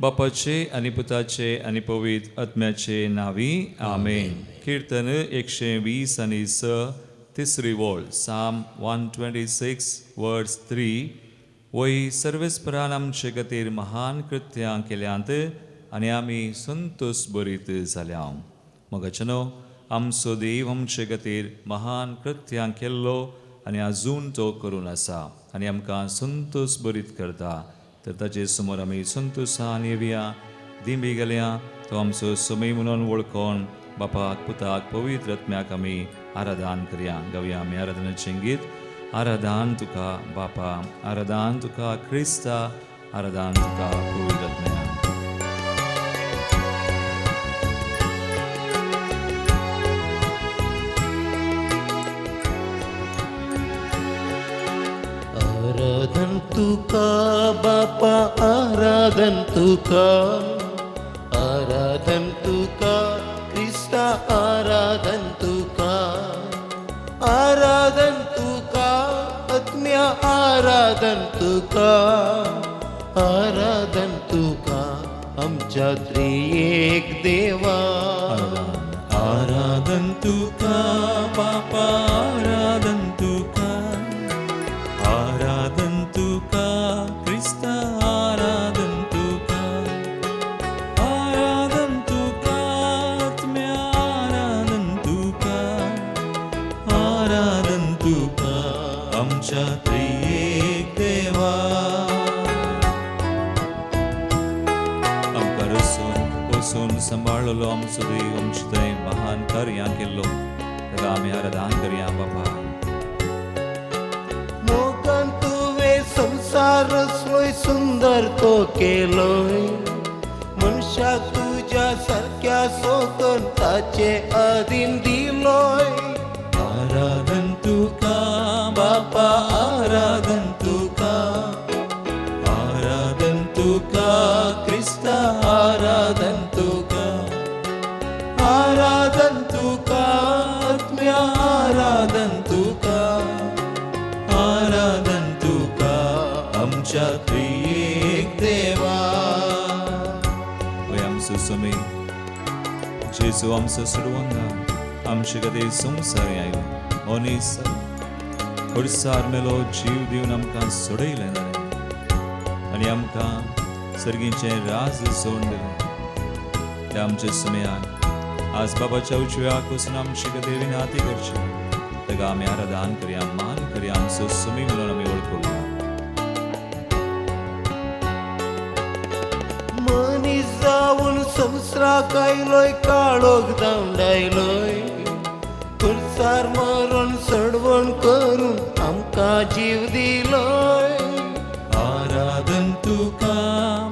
बापाचे आनी पुताचे आनी पवित्र आत्म्याचे नांवी आमेन. किर्तन 120 आनी 6 तिसरी वळ, साम 126 वर्स 3. वय सर्वेस्परान आमचे खातीर महान कृत्यां केल्यांत आनी आमी संतोश बरीत जाल्या. मोगाचेनो आमचो देव आमचे खातीर महान कृत्यां केल्लो आनी आजून तो करून आसा आनी आमकां संतोश बरीत करता. तर ताचे समोर आमी संतोशान येवया, दिंबी गेल्या तो आमचो समय म्हणून वळखून बापाक पुताक पवित्र आत्म्याक आमी आराधन करया. गावया आमी आराधनाचें गीत. आराधन तुका बापा, आराधन तुका क्रिस्ता, आराधन तुका पवित्र आत्म्या. आराधन तुका बापा, आराधन तुका, आराधन तुका क्रिस्ता, आराधन तुका, आराधन तुका आत्म्या, आराधन तुका, आराधन तुका आमच्या त्रिएक देवा. आराधन तुका बापा, आराधन तुका, आराधन तुका क्रिस्ता, आराधन तुका, आराधन तुका आत्म्या, आराधन तुका, आराधन तुका आमच्या त्रिएक देवा. आमकां रसून पोसून सांबाळलो आमचो देव, आमचे थंय महान कार्यां केल्लो ताका आमी आराधन करया बाबा. मोगान तुवें संवसार रचलोय, सुंदर तो केलोय, मनशाक तुज्या सारक्या सोदून ताचे अधीन दिलोय. आराधन तुका बापा, आराधन तुका, आराधन तुका क्रिस्ता, आराधन तुका, आराधन तुका आत्म्या, आराधन तुका, आराधन तुका आमच्या त्रिएक देवा. वय आमचो स्वामी जेजू आमचो सोडवंगा आमचे खातीर संवसार आयलो, मनीस खुर्सार मेलो, जीव दिवन आमकां सोडयलें जालें आनी आमकां सर्गीचें राज सोडून दिलें. त्या आमच्या समयाक आज बाबाच्या उजव्याक वचून आमचे खातीर विनाती करची, ताका आमी आराधन करया, मान करया, आमचो समी म्हणून आमी वळखुया. मनीस जावन संवसाराक आयलोय, काळोख धांवडायलोय, खुर्सार मरण सडवण करून आमकां जीव दिलोय. आराधन तुका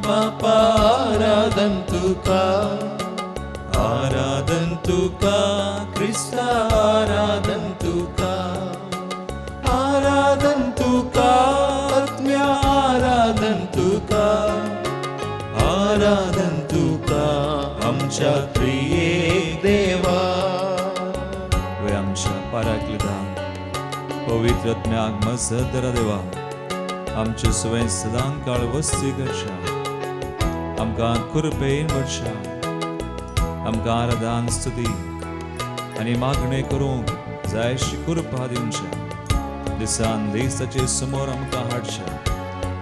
बापा, आराधन तुका, आराधन तुका क्रिस्ता, आराधन तुका, आराधन तुका आत्म्या, आराधन तुका, आराधन तुका आमच्या त्रिएक देवा. वय आमच्या पाराक्लिता पवित्र आत्म्याक मजत धरा देवा, आमचे सवय सदां काळ वस्ती करच्या, आमकां कृपेन भरच्या, आमकां आराधन स्तुती आनी मागणें करूंक जायशी कृपा दिवच्या, दिसान दीस ताचे समोर आमकां हाडच्या.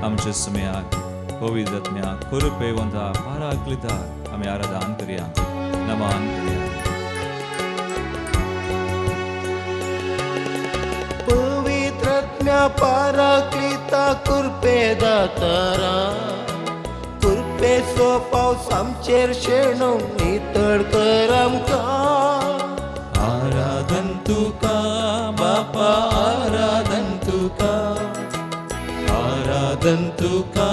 आमच्या समयाक पवित्र आत्म्याक कृपेवंता पाराक्लिता आमी आराधन करया, नमान करया. पवित्र आत्म्या पाराक्लिता कृपे दातारा, कृपेचो पावस आमचेर शेणोवंक नितळ कर आमकां. आराधन तुका बापा, आराधन तुका, आराधन तुका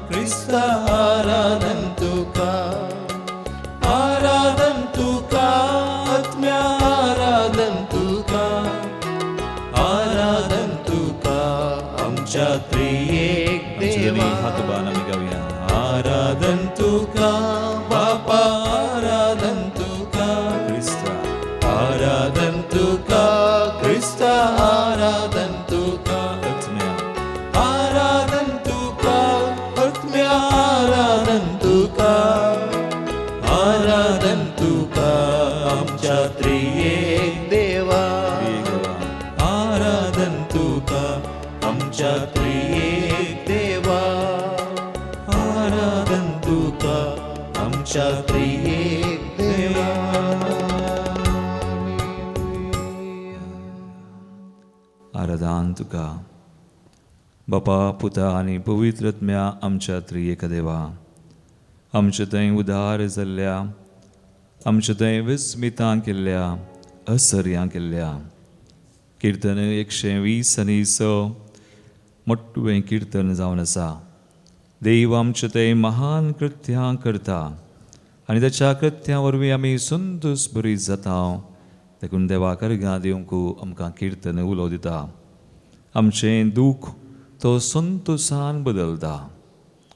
क्रिस्ता, आराधन तुका, आराधन तुका आत्म्या, आराधन तुका, आराधन तुका आमच्या त्रिएक देवा. हात उबारून आमी गावया. आराधन तुका बापा, आराधन तुका क्रिस्ता, आराधन तुका क्रिस्ता, आराधन तुका आत्म्या, आराधन तुका आत्म्या, आराधन तुका, आमच्या त्रियेक देवा. आराधन तुका बापा, पुता आनी पवित्र आत्म्या आमच्या त्रिएक देवा, आमचे थंय उदार जाल्ल्या, आमचे थंय विस्मितां केल्ल्या, असर्यां केल्ल्या. किर्तन 120 आनी 6 मोटवें किर्तन जावन आसा. देव आमचे थंय महान कृत्यां करता आनी ताच्या कृत्यां वरवीं आमी संतोस बरी जाता. देखून देवाक अर्घां दिवंक आमकां किर्तन उलो दिता. आमचें दूख तो संतोसान बदलता.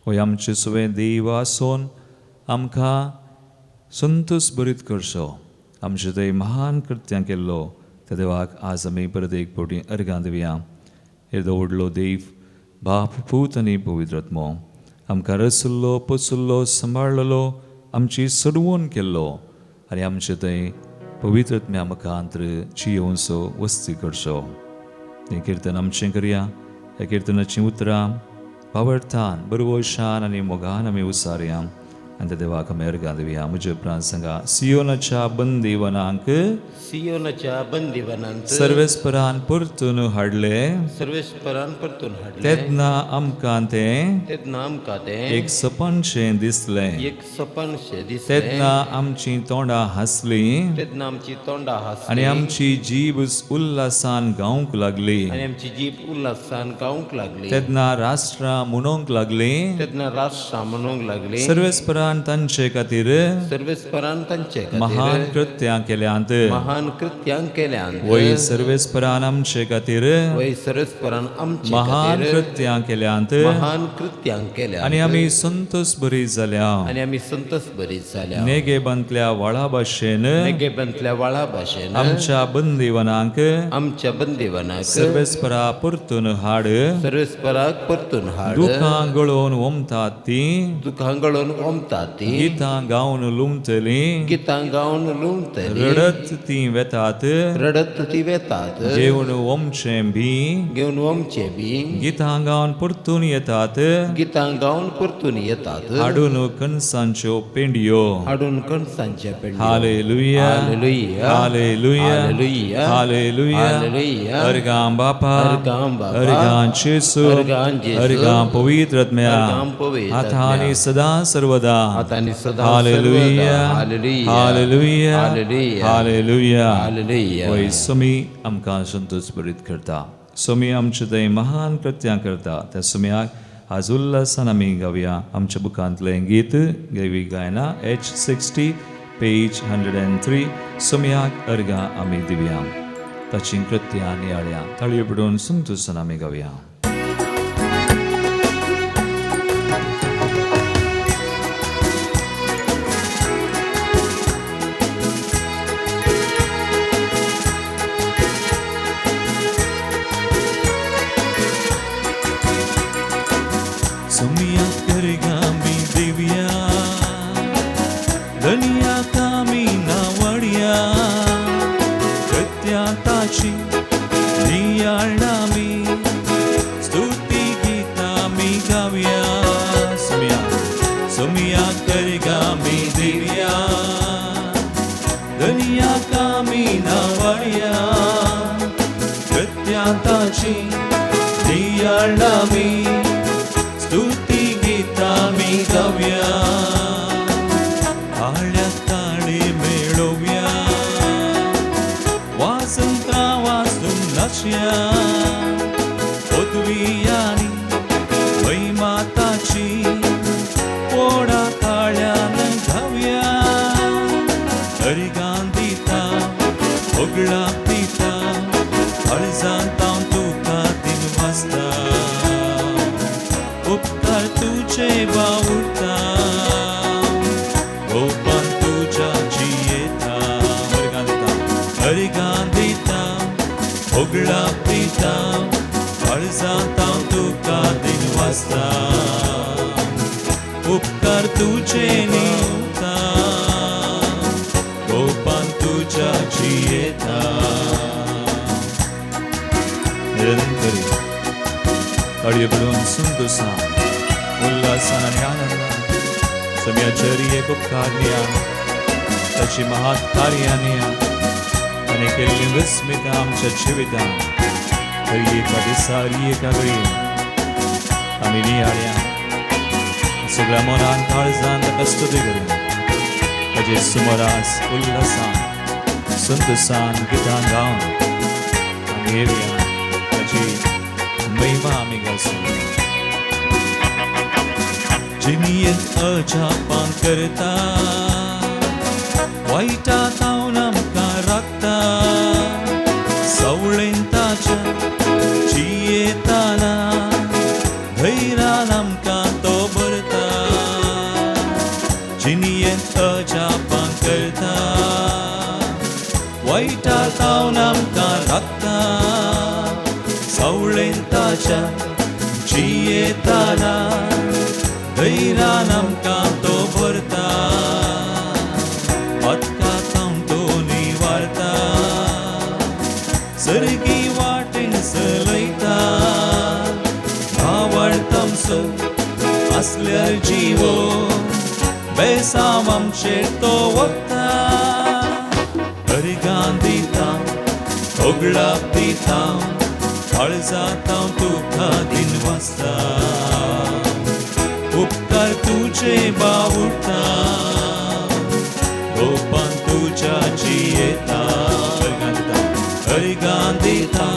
होय आमचें सगळें देव आसून आमकां संतोस बरीत करचो. आमचे थंय महान कृत्यां केल्लो त्या देवाक आज आमी परत एक फावटी अर्घां दिवया. येदो व्हडलो देव बाप, पूत आनी पवित्र आत्मो आमकां रसल्लो, पोसल्लो, सांबाळ्ळलो, आमची सडवून केल्लो आनी आमचे थंय पवित्र आत्म्या मुखांत्र जियोवचो, वस्ती करचो. हें किर्तन आमचें करया. ह्या किर्तनाचीं उतरां भावार्थान, बरवशान आनी मोगान आमी उसारया आनी त्या देवाक आमी अर्घां दिवया. म्हज्या उपरांत सांगा, सियोनाच्या बंदीवनांक सियोनाच्या बंदिवनांत सर्वेस्परान परतून हाडले. सर्वेस्परान परतून हाडले. तेन्ना आमकां तें तेन्ना आमकां तें एक सपनशें दिसलें. एक सपनशें दिसलें. तेन्ना आमचीं तोंडां हांसलीं तेन्ना आमची तोंडां हांसलीं आनी आमची जीब उल्हासान गावंक लागली. आनी आमची जीब उल्हासान गावंक लागली. तेन्ना राष्ट्रां म्हणूंक लागलीं, तेन्ना राष्ट्रां म्हणूंक लागली, सर्वेस्परान तांचे खातीर सर्वेस्परान तांचे महान खातीर कृत्यां केल्यांत. महान कृत्यां केल्यांत. वय सर्वेस्परान आमचे खातीर वय सर्वेस्परान आमचे महान खातीर कृत्यां केल्यांत महान कृत्यां केल्यांत आनी आमी संतोस बरी जाल्या. आनी आमी संतोस बरी जाल्या. नेगेबांतल्या व्हाळा भाशेन नेगेबांतल्या व्हाळा भाशेन आमच्या बंदीवनांक आमच्या बंदिवनाक सर्वेस्परा परतून हाड. सर्वेस्पराक परतून हाड. दुखां गळोवन ओमतात ती दुखां गळोवन ओमतात ती गितां गावन लुमतलीं. गितां गावन लुमतली. रडत ती वेतात. रडत ती वेतात. घेवन ओमचें बी घेवन ओमचे बी गितां गावन परतून येतात. गितां गावन परतून येतात. हाडून कणसांच्यो पेंडयो. हाडून कणसांच्या पेंडयो. Hallelujah. Hallelujah. Hallelujah. Hallelujah. Hallelujah. Hallelujah. अर्गां बापा, अर्गां बापा, अर्गां जेसू, अर्गां जेसू, अर्गां पवित्र आत्म्या, अर्गां पवित्र आतां आनी आत्म्या, सदां सर्वदा. आतां आनी सदां हालेलुया. सर्वदा. Hallelujah. Hallelujah. Hallelujah. Hallelujah. Hallelujah. वय सुमी आमकां संतोष बरीत करता. सुमी आमचे थंय महान कृत्यां करता. त्या सुम्याक आज उल्हासान आमी गावया आमच्या बुकांतलें गीत, देवी गायना H 60, page 103. सुम्याक अर्घां आमी दिवया, ताचीं कृत्यां नियाळया, ताळयो पडून संतोसान आमी गावया. सुमिया करगामी देविया, धनिया कामी नावडिया, कृत्या ताची नियाळामी, स्तुती गीतामी गावया. सुमिया, सुमिया करगामी देविया, धनिया कामी नावडिया, कृत्या ताची नियाळामी, स्तुती गीतामी गावया. आळ्या ताळी मेळोवया, वासंता वाजून नाचया, पदवियांनी महिमाताची पोडा ताळ्यान गावया. हरिगान दिता, होगळा पिता, काळजांत हांव तुका दिन वाजता, उपकार तुजे बावुरता, गोपान तुज्या जियेता. हरिगान दिता, हरिगान दिता, होगळा पिता, काळजांत हांव तुका दिन वाजता, उपकार तुजे निवता, गोपान तुज्या जियेता. निरंतरी ताळयो पडून संतोसान, उल्हासान आनी आनंदान सम्याचरी एक उपकार निया ताची महात कार्यां निया आनी केल्ली विस्मिता आमच्या जिवितान हर एका दिसा हर एका घडये आमी नियाळया सगळ्या मनान काळजान ताका स्तुती करूया ताजे सुमरास उल्हासान संतोसान गितां गावन आमी येवया ताची महिमा आमी गावसुया. जिणयेंत अजापां करता वायटा तावन आमकां राखता सवळेन ताच्या जियेताना धैर्यान आमकां तो भरता. जिणयेंत अजापां करता वायटा तावन आमकां राखता सवळेन ताच्या जियेताना धैर्यान आमकां तो भरता. पदका तावन तो निवारता सर्गी वाटेन चलयता आवडतमसो आसल्यार जिवो बेसांव आमचेर तो वता. हरिगान दिता होगळाप दिता काळजांत हांव तुका दिन वाचता उपकार तुजे बावुडटा गोपान तुज्या जियेता. हरिगान दिता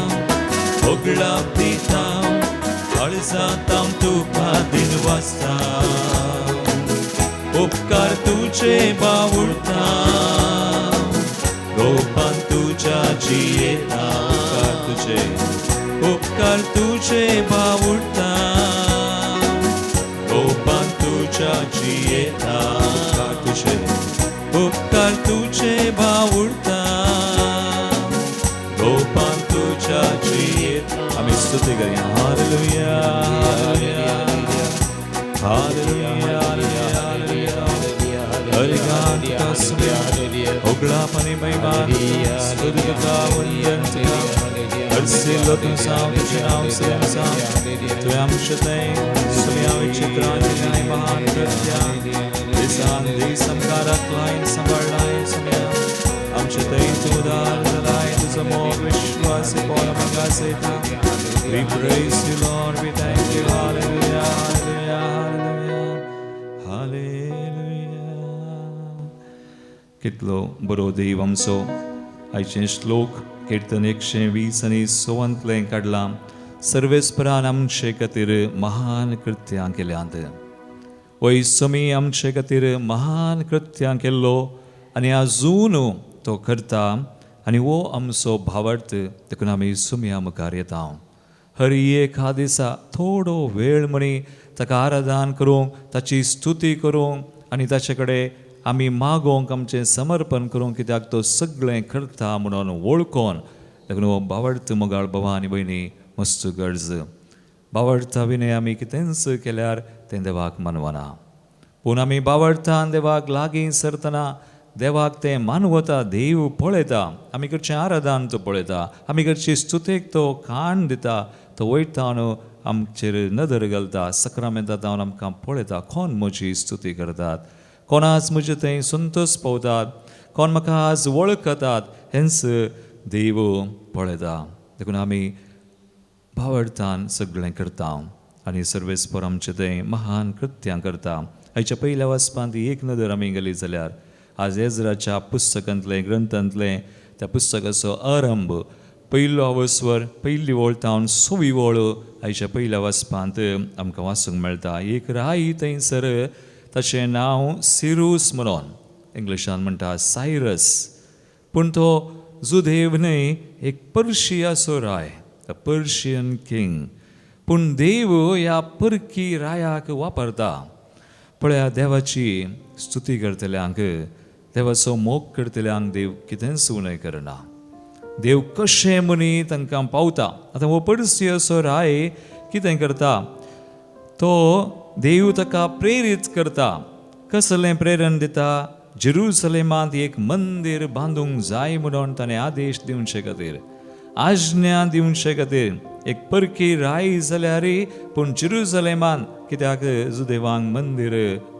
होगळाप दिता काळजांत हांव तुका दिन वाचता उपकार तुजे बावुडटा गोपान तुज्या जियेता. उपकार तुजे बावुडटा गोपान तुज्या जियेता. उपकार तुजे बावुडटा गोपान तुज्या जियेता. आमी स्तुती करया. Hallelujah hallelujah hallelujah. हरिगान तुका सुम्या होगळापणी महिमा स्तुती तुका वंदन तुका हरसिल्लो तूं साव तुजें नांव सदां तुवें आमचें तें सुम्या विचित्रां केल्याय महान कृत्यां दिसान दीस आमकां राखलाय सांबाळ्ळाय सुम्या आमचें थंय तूं उदार जालाय तुजो मोग विश्वास पोल आमकां गाजयता. We praise you, Lord. We thank you. Hallelujah, hallelujah, hallelujah, hallelujah. कितलो बरो देव आमचो. आयचे श्लोक कीर्तन 120 आनी 106 काडलां. सर्वेस्परान आमचे खातीर महान कृत्यां केल्यांत. वय समी आमचे खातीर महान कृत्यां केल्लो आनी आजून तो करता आनी हो आमचो भावार्थ देखून आमी सुमया मुखार येता. हर एका दिसा थोडो वेळ म्हणी ताका आराधन करूंक ताची स्तुती करूंक आनी ताचे कडेन आमी मागोवंक आमचें समर्पण करूंक कित्याक तो सगळें करता म्हणून वळखून देखून हो भावार्थ मोगाळ भावा आनी भयणी मस्त गरज. भावार्था विनय आमी कितेंच केल्यार तें देवाक मानवना पूण आमी भावार्थान देवाक लागीं सरतना देवाक तें मानवता. देव पळयता आमी करचें आराधन तो पळयता आमी करची स्तुतेक तो कान दिता तो वयता न्हू आमचेर नदर घालता सक्रामेंता जावन आमकां पळयता कोण म्हजी स्तुती करतात कोण आज म्हजे थंय संतोश पावतात कोण म्हाका आज वळखतात हेंच देव पळयता. देखून आमी भावार्थान सगळें करता आनी सर्वेस्पर आमचें थंय महान कृत्यां करता. आयच्या पयल्या वाचपांत एक नदर आमी गेली जाल्यार आज एजराच्या पुस्तकांतलें ग्रंथांतलें त्या पुस्तकाचो आरंभ पयलो अवस्वर पयली वळ तावन सवी वळ आयच्या पयल्या वाचपांत आमकां वाचूंक मेळटा. एक राय थंयसर ताचें नांव सिरूस म्हणून इंग्लिशान म्हणटा सायरस पूण तो जुदेव न्हय एक पर्शियाचो राय अ पर्शियन किंग. पूण देव ह्या परकी रायाक वापरता. पळया देवाची स्तुती करतल्यांक देवाचो मोग करतल्यांक देव कितेंच उणें करना. देव कशें म्हणी तांकां पावता. आतां हो पर्शियाचो राय कितें करता तो देव ताका प्रेरीत करता. कसलें प्रेरण दिता? जेरुसलेमांत एक मंदीर बांदूंक जाय म्हणून ताणें आदेश दिवचे खातीर. आज्ञा दिवचे खातीर एक परकी राय जाल्यार पूण जेरुजलेमान कित्याक जुदेवांक मंदीर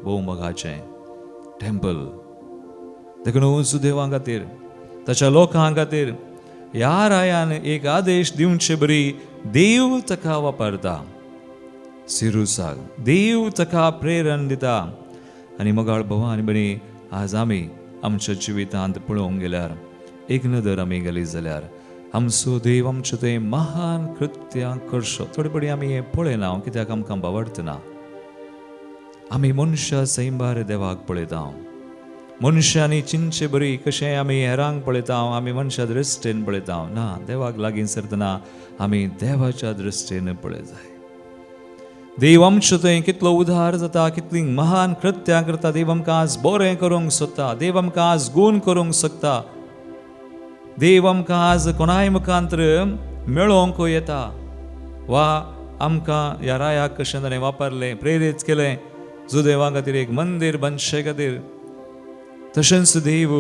भोव मोगाचें टेम्पल. देखून जुदेवां खातीर ताच्या लोकां खातीर ह्या रायान एक आदेश दिवचे बरी देव ताका वापरता. सिरुसाक देव ताका प्रेरण दिता. आनी मोगाळ भावा आनी भयणी, आज आमी आमच्या जिवितांत पळोवंक गेल्यार एक नदर आमी गेली जाल्यार आमचो देव आमचें तें महान कृत्यां करचो. थोडे पडी आमी हें पळयना कित्याक आमकां बावडतना. आमी मनशां सैंबार देवाक पळयता. मनशांनी चिंतचे बरी कशें आमी हेरांक पळयता, आमी मनशा दृश्टीन पळयता ना. देवाक लागीं सरतना आमी देवाच्या दृश्टीन पळय जाय. देव आमचो थंय कितलो उदार जाता, कितली महान कृत्यां करता. देव आमकां आज बरें करूंक सोदता, देव आमकां आज गूण करूंक शकता, देव आमकां आज कोणाय मुखांतर मेळोवंक येता. वा आमकां ह्या रायाक कशें ताणें वापरलें, प्रेरीत केलें जुदेवा खातीर एक मंदीर बांदचे खातीर, तशेंच देव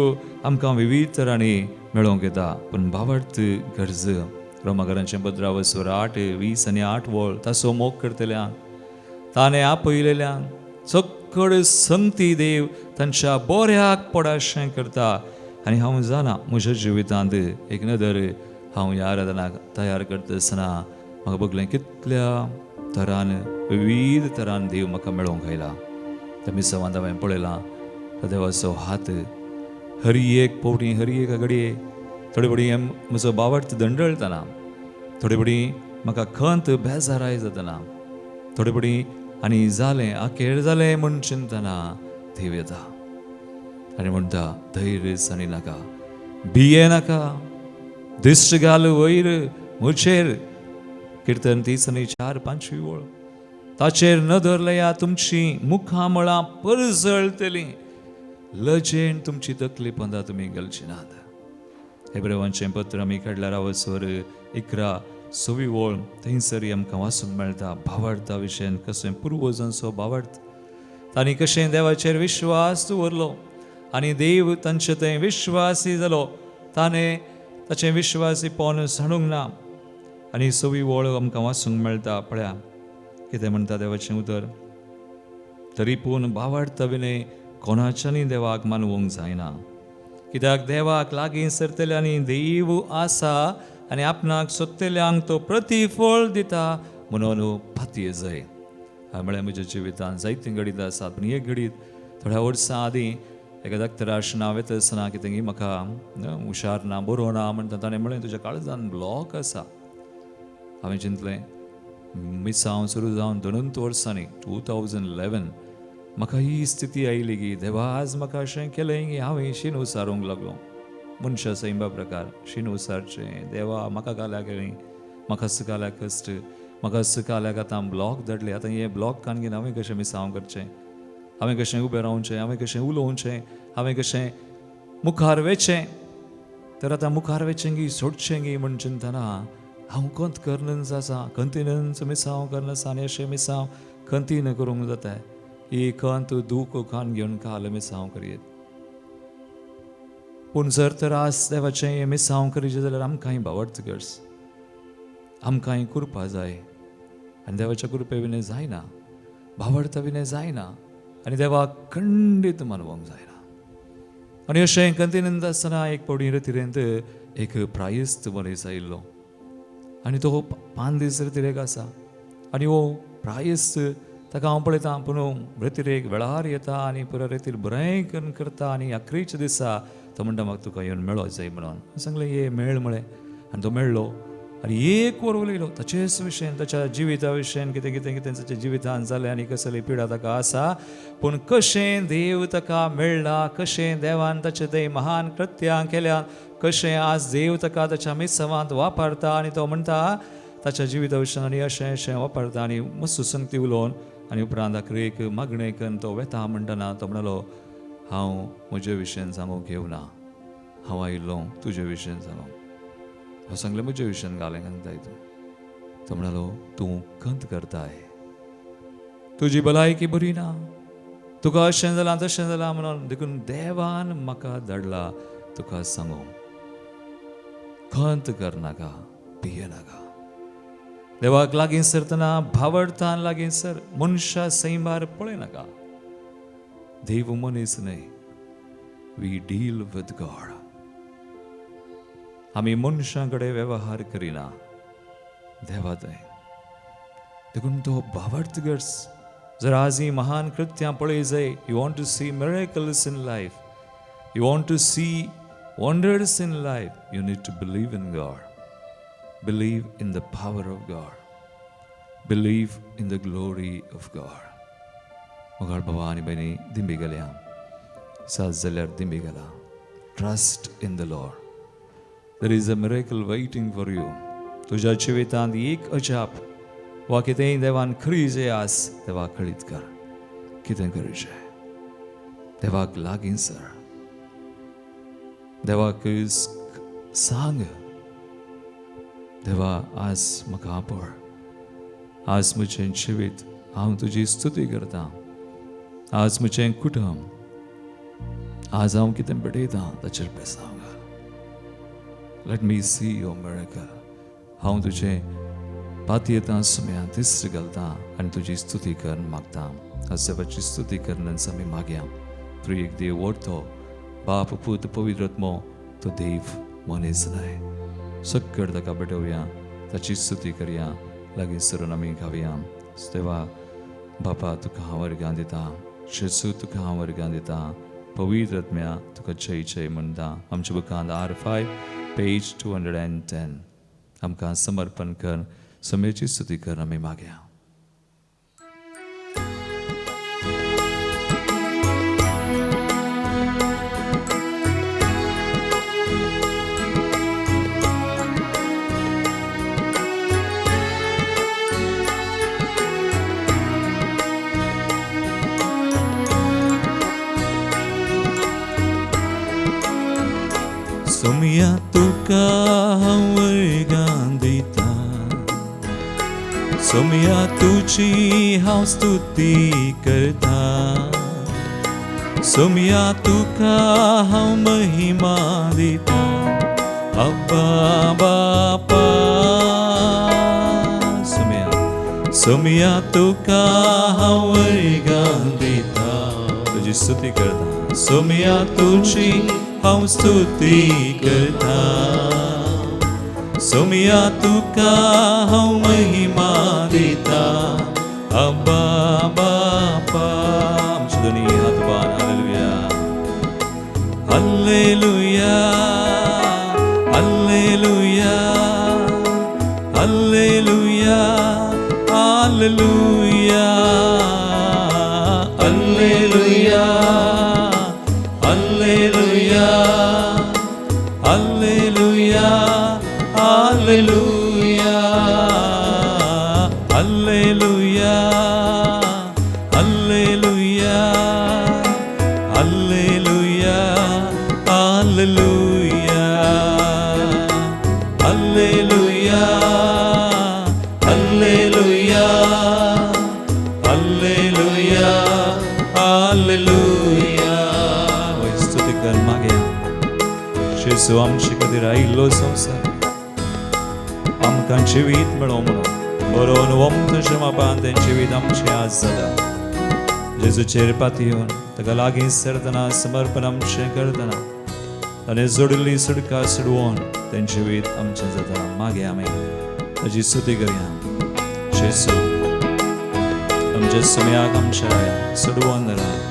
आमकां विविध तरांनी मेळोवंक येता. पूण भावार्थ गरज रोमाकरांचें पत्रावस्वर 8:20 आनी 8 वळ, ताचो मोग करतल्यांक, ताणें आपयलेल्यांक चक्कड संगती देव तांच्या बऱ्याक पडाशें करता. आनी हांव जाणा म्हज्या जिवितांत एक नदर हांव ह्या आराधनाक तयार करता आसतना म्हाका बगलें कितल्या तरान विविध तरान देव म्हाका मेळोवंक आयला. त्या मिसावांत हांवें पळयलां त्या देवाचो हात हरी एक पवटी, हरी एक घडये थोडे पडी म्हजो बावट दंडळतना, थोडे पडी म्हाका खंत बेजाराय जातना, थोडे पडी आनी जालें अखेर जालें म्हूण चिंतना देव येता आनी म्हणटा धैर्य आनी नाका, भिये नाका, दिश्ट घाल वयर म्हजेर. किर्तन 30 आनी 4 5 वळ, ताचेर नदर लया तुमची मुखामळां परजळटलीं, लजेन तुमची तकली पंदा तुमी घालची नात. हेब्रेवांचें पत्र आमी काडल्यार आवसवर 11 6 वळ, थंयसर आमकां वाचूंक मेळटा भावार्था विशयान कशें पुर्वजांचो भावार्थ, तांणी कशें देवाचेर विश्वास दवरलो आनी देव तांचे थंय विश्वासी जालो, ताणें ताचें विश्वासीपण सांडूंक ना. आनी 6 वळ आमकां वाचूंक मेळटा. पळया कितें म्हणटा देवाचें उतर, तरी पूण भावार्थ विनय कोणाच्यानी देवाक मानवंक जायना, कित्याक देवाक लागीं सरतल्यांनी देव आसा आनी आपणाक सोदतल्यांक तो प्रतिफळ दिता म्हणून पातये जाय. हांवें म्हळ्यार म्हज्या जिवितांत जायतीं घडीत आसात, पूण एक घडीत थोड्या वर्सां आदीं एका डॉक्टराश नांव येता आसतना कितें म्हाका हुशार ना, बरो ना म्हणटा, ताणें म्हळें तुज्या काळजान ब्लॉक आसा. हांवें चिंतलें मिसांव सुरू जावन 2 वर्सांनी 2011 म्हाका ही स्थिती आयली की देवा आज म्हाका अशें केलें की हांवें शीन उसारूंक लागलो. मनशा सैंबा प्रकार शीन उसारचें, देवा म्हाका काल्याक केलें, म्हाका सुकाल्याक कश्ट, म्हाका सुकाल्याक आतां ब्लॉक धाडले, आतां हे ब्लॉक कान घेवन हांवें कशें मिसांव करचें, हांवें कशें उबें रावचें, हांवें कशें उलोवचें, हांवें कशें मुखार वेचें, तर आतां मुखार वेचें गी सोडचें गी म्हूण चिंतना हांव खंत करनच आसा, खंतीनच मिसांव करन आसा आनी अशें मिसांव खंतीन करूंक जाता. ही खंत दूख खान घेवन काल मिसांव करयेत. पूण जर तर आज देवाचें हें मिसांव करीत जाल्यार आमकांय भावार्थ गरज, आमकांय कृपा जाय आनी देवाच्या कृपे विणें जायना, भावार्था विणें जायना आनी देवाक खंडीत मानवंक जायना. आनी अशें खंतीनंद आसतना एक फावटी रतिरेंत एक प्रायस्त मनीस आयिल्लो आनी तो 5 दीस रतिरेक आसा आनी हो प्रायस्त ताका हांव पळयतां पूण रतिरेक वेळार येता आनी पुरो रतीर बरें करून करता आनी अकरेच्या दिसा तो म्हणटा म्हाका तुका येवन मेळो जाय म्हणून. सांगलें ये मेळ म्हळें आनी तो मेळ्ळो आनी एक वर उलयलो ताचेच विशयन, ताच्या जिविता विशयन, कितें कितें कितें ताच्या जिवितान जालें आनी कसली पिडा ताका आसा, पूण कशें देव ताका मेळ्ळा, कशें देवान ताचें तें महान कृत्यां केल्या, कशें आज देव ताका ताच्या मिसवांत वापरता आनी तो म्हणटा ताच्या जिविता विशयान आनी अशें अशें वापरता आनी मस्त संगती उलोवन आनी उपरांत अकरेक मागणें करून तो वेता म्हणटना तो म्हणालो हांव म्हजे विशयान सांगूंक येवना, हांव आयिल्लो तुजे विशयान सांगूंक. हांव सांगलें म्हजे विशयान घालें घालताय तूं. तो म्हणालो तूं खंत करताय, तुजी भलायकी बरी ना, तुका अशें जालां तशें जालां म्हणून, देखून देवान म्हाका धाडला तुका सांगूंक. खंत करनाका, भियेनाका. देवाक लागीं सरतना भावडतान लागीं सर, मनशा सैमार पळयनाका. देव मनीस न्हय. We deal with God. आमी मनशां कडेन वेव्हार करिना, देवा थंय. देखून तो भावार्थ गरज. जर आज ही महान कृत्यां पळय जाय, you want to see miracles in life, you want to see wonders in life, you need to believe in God, believe in the power of God, believe in the glory of God. मोगाळ बाबा आनी भयणी, दिंबी गेल्या सात जाल्यार दिंबी गेला. Trust in the Lord. There is a miracle waiting for you. तुज्या जिवितांत एक अजाप वा कितेंय देवान खरी जे आस, देवाक कळीत कर. कितें करचें? देवाक लागीं सर, देवाक सांग, देवा, आज म्हाका आपड, आज म्हजें जिवीत हांव तुजी स्तुती करता, आज म्हजें कुटुंब, आज हांव कितें भेटयतां ताचेर बेसांव घाल. Let me see your miracle. हांव तुजें पातयेतां सुम्या दिश्ट घालता आनी तुजी स्तुती कर मागता. आज देवाची स्तुती करन आमी मागया. त्रिएक देव व्हडतो, बाप, पूत, पवित्र आत्मो, तो देव मनीस न्हय. सक्कड ताका भेटोवया, ताची स्तुती करया. लागीं सरून आमी गावया. देवा बापा, तुका हांव वर्गां दिता. जेजू, तुका हांव वर्गां दिता. पवित्र आत्म्या, तुका जय जय म्हणटा. आमच्या बुकांत R5, page 210. आमकां समर्पण कर, समेची स्तुती कर आमी मागया. सोमया, तुका हांव वर्गां दिता. सोमया, तुजी हांव स्तुती करता. सोमया, तुका हांव महिमा दिता. अब्बा बापा. सोमया, सोमया, तुका हांव वर्गां दिता, तुजी स्तुती करता. सोमया, तुजी हांव स्तुती करता. सोमया, तुका हांव महिमा दिता. अब्बा बापा. आमचे दोनी हात बान. Hallelujah, hallelujah, hallelujah, hallelujah, hallelujah, hallelujah, hallelujah, hallelujah, hallelujah, hallelujah, hallelujah, hallelujah, hallelujah, hallelujah, hallelujah, hallelujah, hallelujah. होय, स्तुती कर मागया. जेजू आमचे खातीर आयिल्लो संवसार, आमकां जिवीत मेळो म्हणून बरोवन वमतच्या मापान तें जिवीत आमचें आज जाता. जेजूचेर पातयेवन ताका लागीं सरतना, समर्पण आमचें करतना, ताणें जोडिल्ली सुटका सोडोवन तें जिवीत आमचें जाता. मागीर आमी ताजी स्तुती करया. जेजू, आमच्या सुम्याक, आमच्या राया सोडवून राय.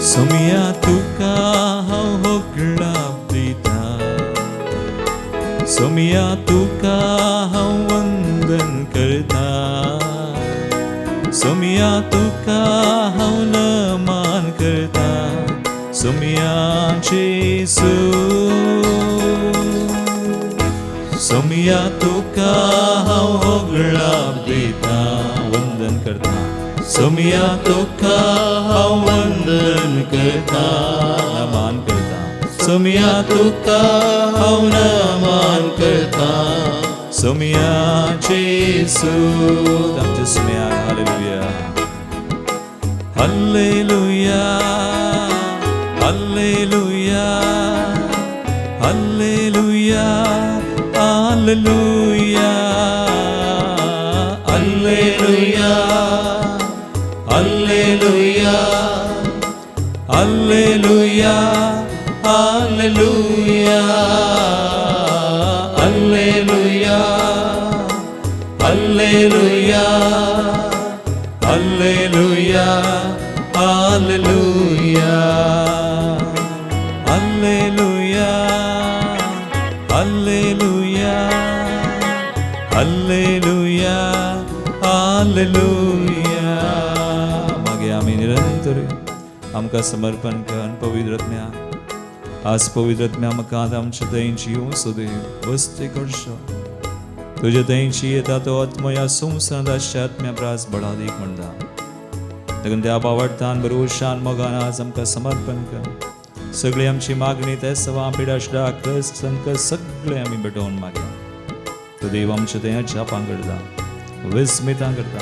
सोमया, तुका हांव होगडाप दिता. सोमया, तुका हांव वंदन करता. सोमया, तुका हांव नमान करता. सोमया जेजू. सोमया, तुका हांव होगडाप दिता, वंदन करता. सोमया, तुका हांव वंदन करता, नमान करता. सोमया, तुका हांव नमान करता. सोमया जेजू. आमच्या Somaiya. Hallelujah, hallelujah. Hallelujah, hallelujah, hallelujah, hallelujah, hallelujah, hallelujah, hallelujah, hallelujah, hallelujah, hallelujah, hallelujah, hallelujah, hallelujah, hallelujah, hallelujah. मागीर आमी निरंतर आमकां समर्पण कर पवित्र आत्म्या. आज पवित्र आत्म्या आमकां आमच्या थंयची येवं सोदे वस्ती करचो. तुज्या थंयची येता तो आत्मो ह्या संवसारांत आसच्या आत्म्या प्रास बळादीक म्हणटा. देखून त्या बावडतान बरोशान मोगान आज आमकां समर्पण कर. सगळी आमची मागणी ते सवा पिडाशडा कस संकट सगळे आमी भेटोवन मागया. तो देव आमच्या थंय जापां करता, विस्मितां करता.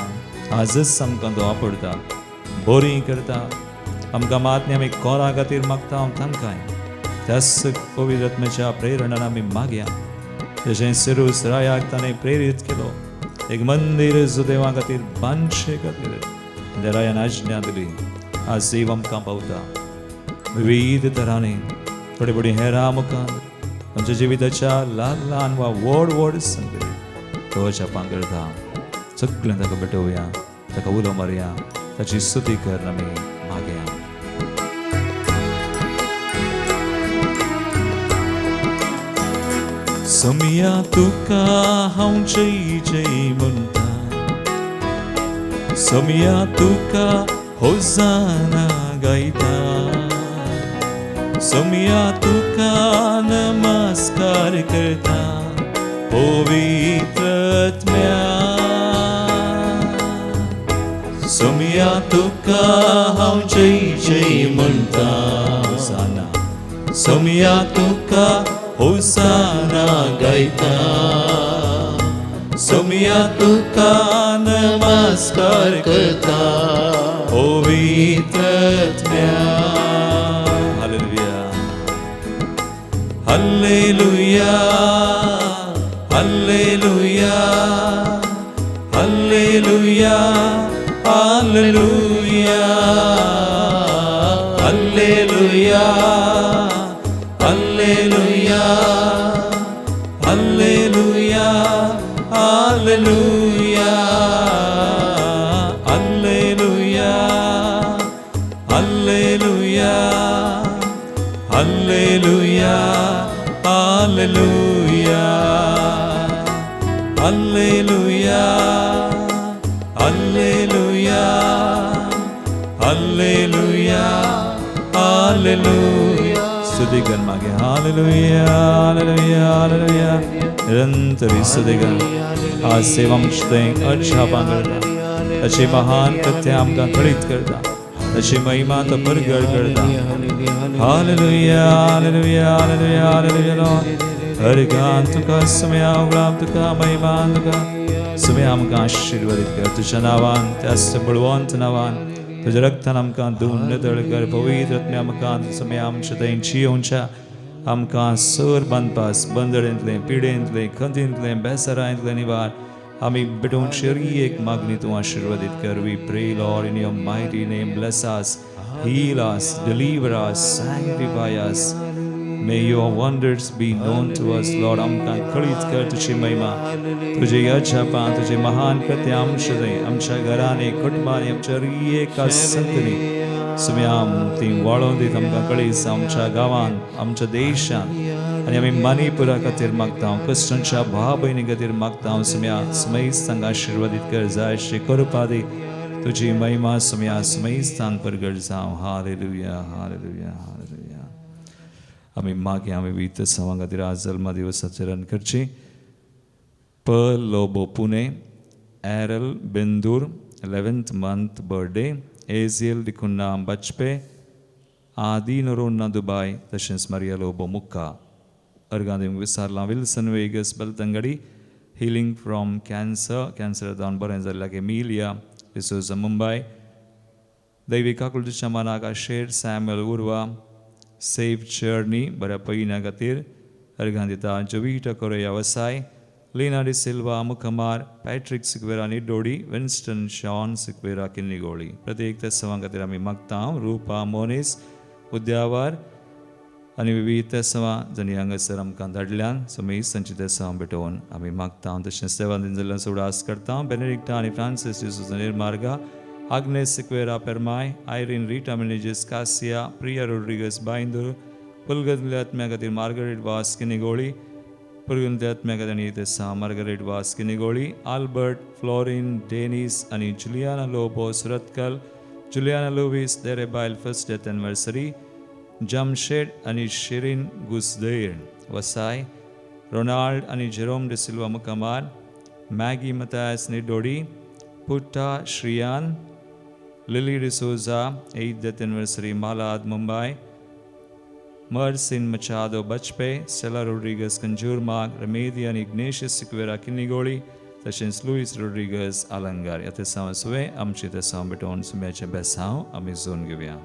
आजच आमकां तो आपडता, बोरी करता. आमकां मातणी आमी कोरा खातीर मागता हांव तांकांय त्याच पवित्र आत्म्याच्या प्रेरणान आमी मागया. तशें सिरूस रायाक ताणें प्रेरीत केलो एक मंदीर जो देवा खातीर बांदचे खातीर त्या रायान आज्ञा दिली. आज देव आमकां पावता विविध तरांनी, थोडे थोडी हेरां मुखार आमच्या जिविताच्या ल्हान ल्हान वा व्हड व्हड संगती तो जापां करता. सगळें ताका भेटोवया, ताका उलो मारया, ताची स्तुती कर आमी मागया. सोमया तुका हांव जय जय म्हणटा, सोमया तुका होजाना गायता, सोमया तुका नमस्कार करता पवित्र आत्म्या. सोमया तुका हांव जय जय म्हणटा, होसाना, सोमया तुका होसाना गायता, सोमया तुका नमस्कार करता पवित्र आत्म्या. Hallelujah, hallelujah, hallelujah, hallelujah, hallelujah, hallelujah, hallelujah, hallelujah, hallelujah, hallelujah, hallelujah, hallelujah, hallelujah, hallelujah, hallelujah, hallelujah, hallelujah. स्तुति कर मागे हालेलुया, हालेलुया, हालेलुया. निरंतर स्तुति कर. आज सेवा आमचे अजापां करता, ताची महान कथ्या आमकां कळीत करता, ताची महिमा तो परगट करता. Hallelujah, hallelujah, hallelujah, hallelujah. हर गान तुका सुम्या उगडाप तुका महिमा तुका सुम्या आमकां आशिर्वादीत कर तुज्या नांवान, त्याच बळवंत नांवान. तुज्या रक्तान आमकां धुवन नितळ कर. पवित्र आत्म्या आमकां सुम्या आमच्या थंयची येवच्या आमकां सर बांदपास बंदडेंतलें, पिडेंतलें, खंतींतलें, बेसरांतलें निवार आमी भेटोवची एक मागणी तूं आशिर्वादीत कर. We pray Lord in your mighty name, bless us, heal us, deliver us, sanctify us. May your wonders be known to us, Lord. आमकां कळीत कर तुजी महिमा, तुजे अजापां, तुजे महान कृत्य आमचे थंय, आमच्या घरांनी, कुटुंबांनी, आमच्या एका संतनी सुम्याम ती वाळोवन दीत आमकां कळीस आमच्या गांवांत, आमच्या देशांत. आनी आमी मणिपुरा खातीर मागता, क्रिश्चनच्या भाव भयणी खातीर मागता. सुम्या समयस्तांक आशिर्वादीत कर, जाय अशी करपा दी तुजी महिमा सुम्या समयस्तांक परगट जावं. Hallelujah, hallelujah, hallelujah. आमी मागीर आमी विविध सवां खातीर आज जल्मा दिवसाचरण करची. प Lobo Pune, Errol Bendur 11th month birthday, Aziel D'Cunha Bajpe, Adi Noronha Dubai, तशेंच मारिया लोबो मुक्का. अर्गां दिवंक विसारलां. Wilson Vegas Belthangady, healing from cancer, cancer जावन बरें जाल्ल्याक एमिलिया डिसोजा मुंबय. दैवी काकुळटीच्या मनाक आशेर सॅम्युअल उर्वा, सेफ जर्नी बऱ्या पयना खातीर अर्घां दिता Jovita Correa Vasai, Lina D'Silva Mukhmar, Patrick Sequeira Nidodi, Winston Shaun Sequeira Kinnigoli. प्रत्येक तेसांवां खातीर आमी मागता. रुपा मोनीस उद्यावर आनी विविध तेसांवां जांणी हांगासर आमकां धाडल्यान समेस्त तांची तेसांवां भेटोवन आमी मागता. तशेंच देवान जाल्ल्यान उडास करता. बेनेडिक्टा आनी Francis D'Souza Nirmarga, Agnes Sequeira Permai, Irene Rita Menezes Kasia, Priya Rodrigues Byndoor. पुलगतल्या आत्म्या खातीर मार्गरेट वास किनिगोळी. पुलगंतल्या आत्म्या खातीर आनी तेसांव मार्गरेट वास किनिगोळी, आल्बर्ट फ्लोरीन डेनीस आनी Juliana Lobo Surathkal, Juliana Lewis Derebail first death anniversary, Jamshed आनी शिरीन गुसदेर वसाय, रोनाल्ड आनी Jerome D'Silva Mukamar, Maggie Mathias Nidodi, Putta Shriyan, Lily D'Souza 8th death anniversary, Malad Mumbai, Marcin Machado Bajpe, Stella Rodrigues Kanjurmarg, Remedi आनी इग्नेशियस सिक्वेरा किन्नीगोळी, तशेंच Luis Rodrigues आलंगार. ह्या तेसांव सुवें आमची तेसांव भेटोवन सुम्याचें बेसांव आमी John घेवया.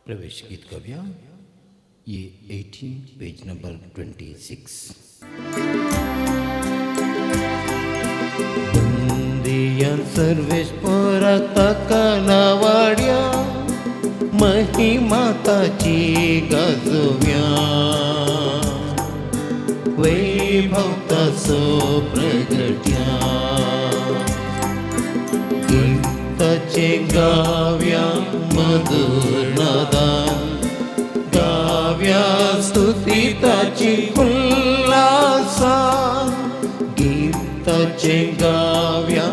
प्रवेश गीत गाऊया. ये 18, पेज नंबर 26. वंदिया सर्वेश्वरा ताका नावाड्या, महिमा ताची गाजोव्या, वैभव ताचो प्रगट्या, गीताचे गाव्या मधुर नादान, गाव्या स्तुती ताची उल्हासान, गीताचे गाव्या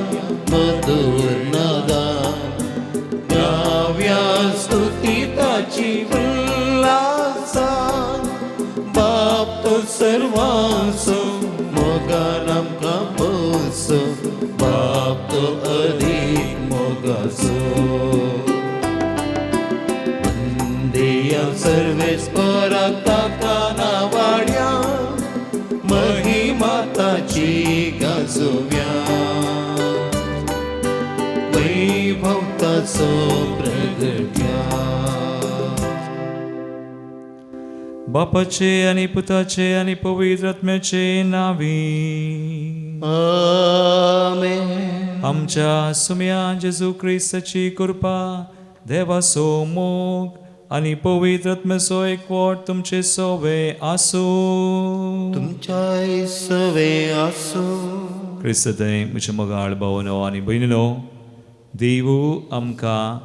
मधुर नादान, गाव्या स्तुती ताची उल्हासान, बाप तो सर्वांसो मोगान आमकां पोसो, बाप तो अदीक मोगाचो. वंदिया सर्वेस्परा ताका नावाड्या, महिमा ताची गाजोव्या, वैभव ताचो प्रगट्या. बापाचे आनी पुताचे आनी पवित्र आत्म्याचे नावी. आमेन. आमच्या सुम्या जेजू क्रिस्ताची कृपा, देवाचो मोग आनी पवित्र आत्म्याचो एकवट तुमचे सोवे आसूं. तुमच्याय सवे आसूं. क्रिस्तय म्हजे मोगाळ भावनो आनी भयणीनो, देवू आमकां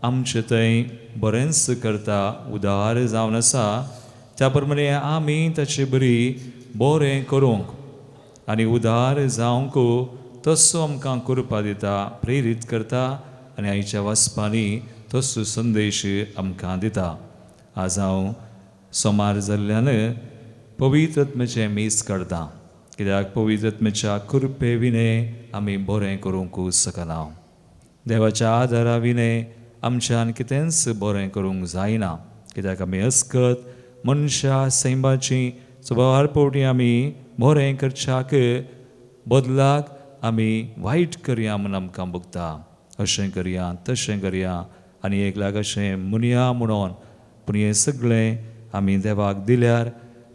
आमचे थंय बरेंच करता, उदार जावन आसा. त्या प्रमाणे आमी ताचे बरी बरें करूंक आनी उदार जावंक तसो आमकां कृपा दिता, प्रेरीत करता आनी आयच्या वाचपांनी तसो संदेश आमकां दिता. आज हांव सोमार जाल्ल्यान पवित्र आत्म्याचें मीस करता, कित्याक पवित्र आत्म्याच्या कृपे विणें आमी बरें करूंक शकना. देवाच्या आदारा विणें आमच्यान कितेंच बरें करूंक जायना, कित्याक आमी अस्कत मनशां सैमाची सबार फावटी आमी बरें करच्याक बदलाक आमी वायट करया म्हूण आमकां भोगता. अशें करया तशें करया आनी एक लाग अशें म्हणया म्हणून, पूण हें सगळें आमी देवाक दिल्यार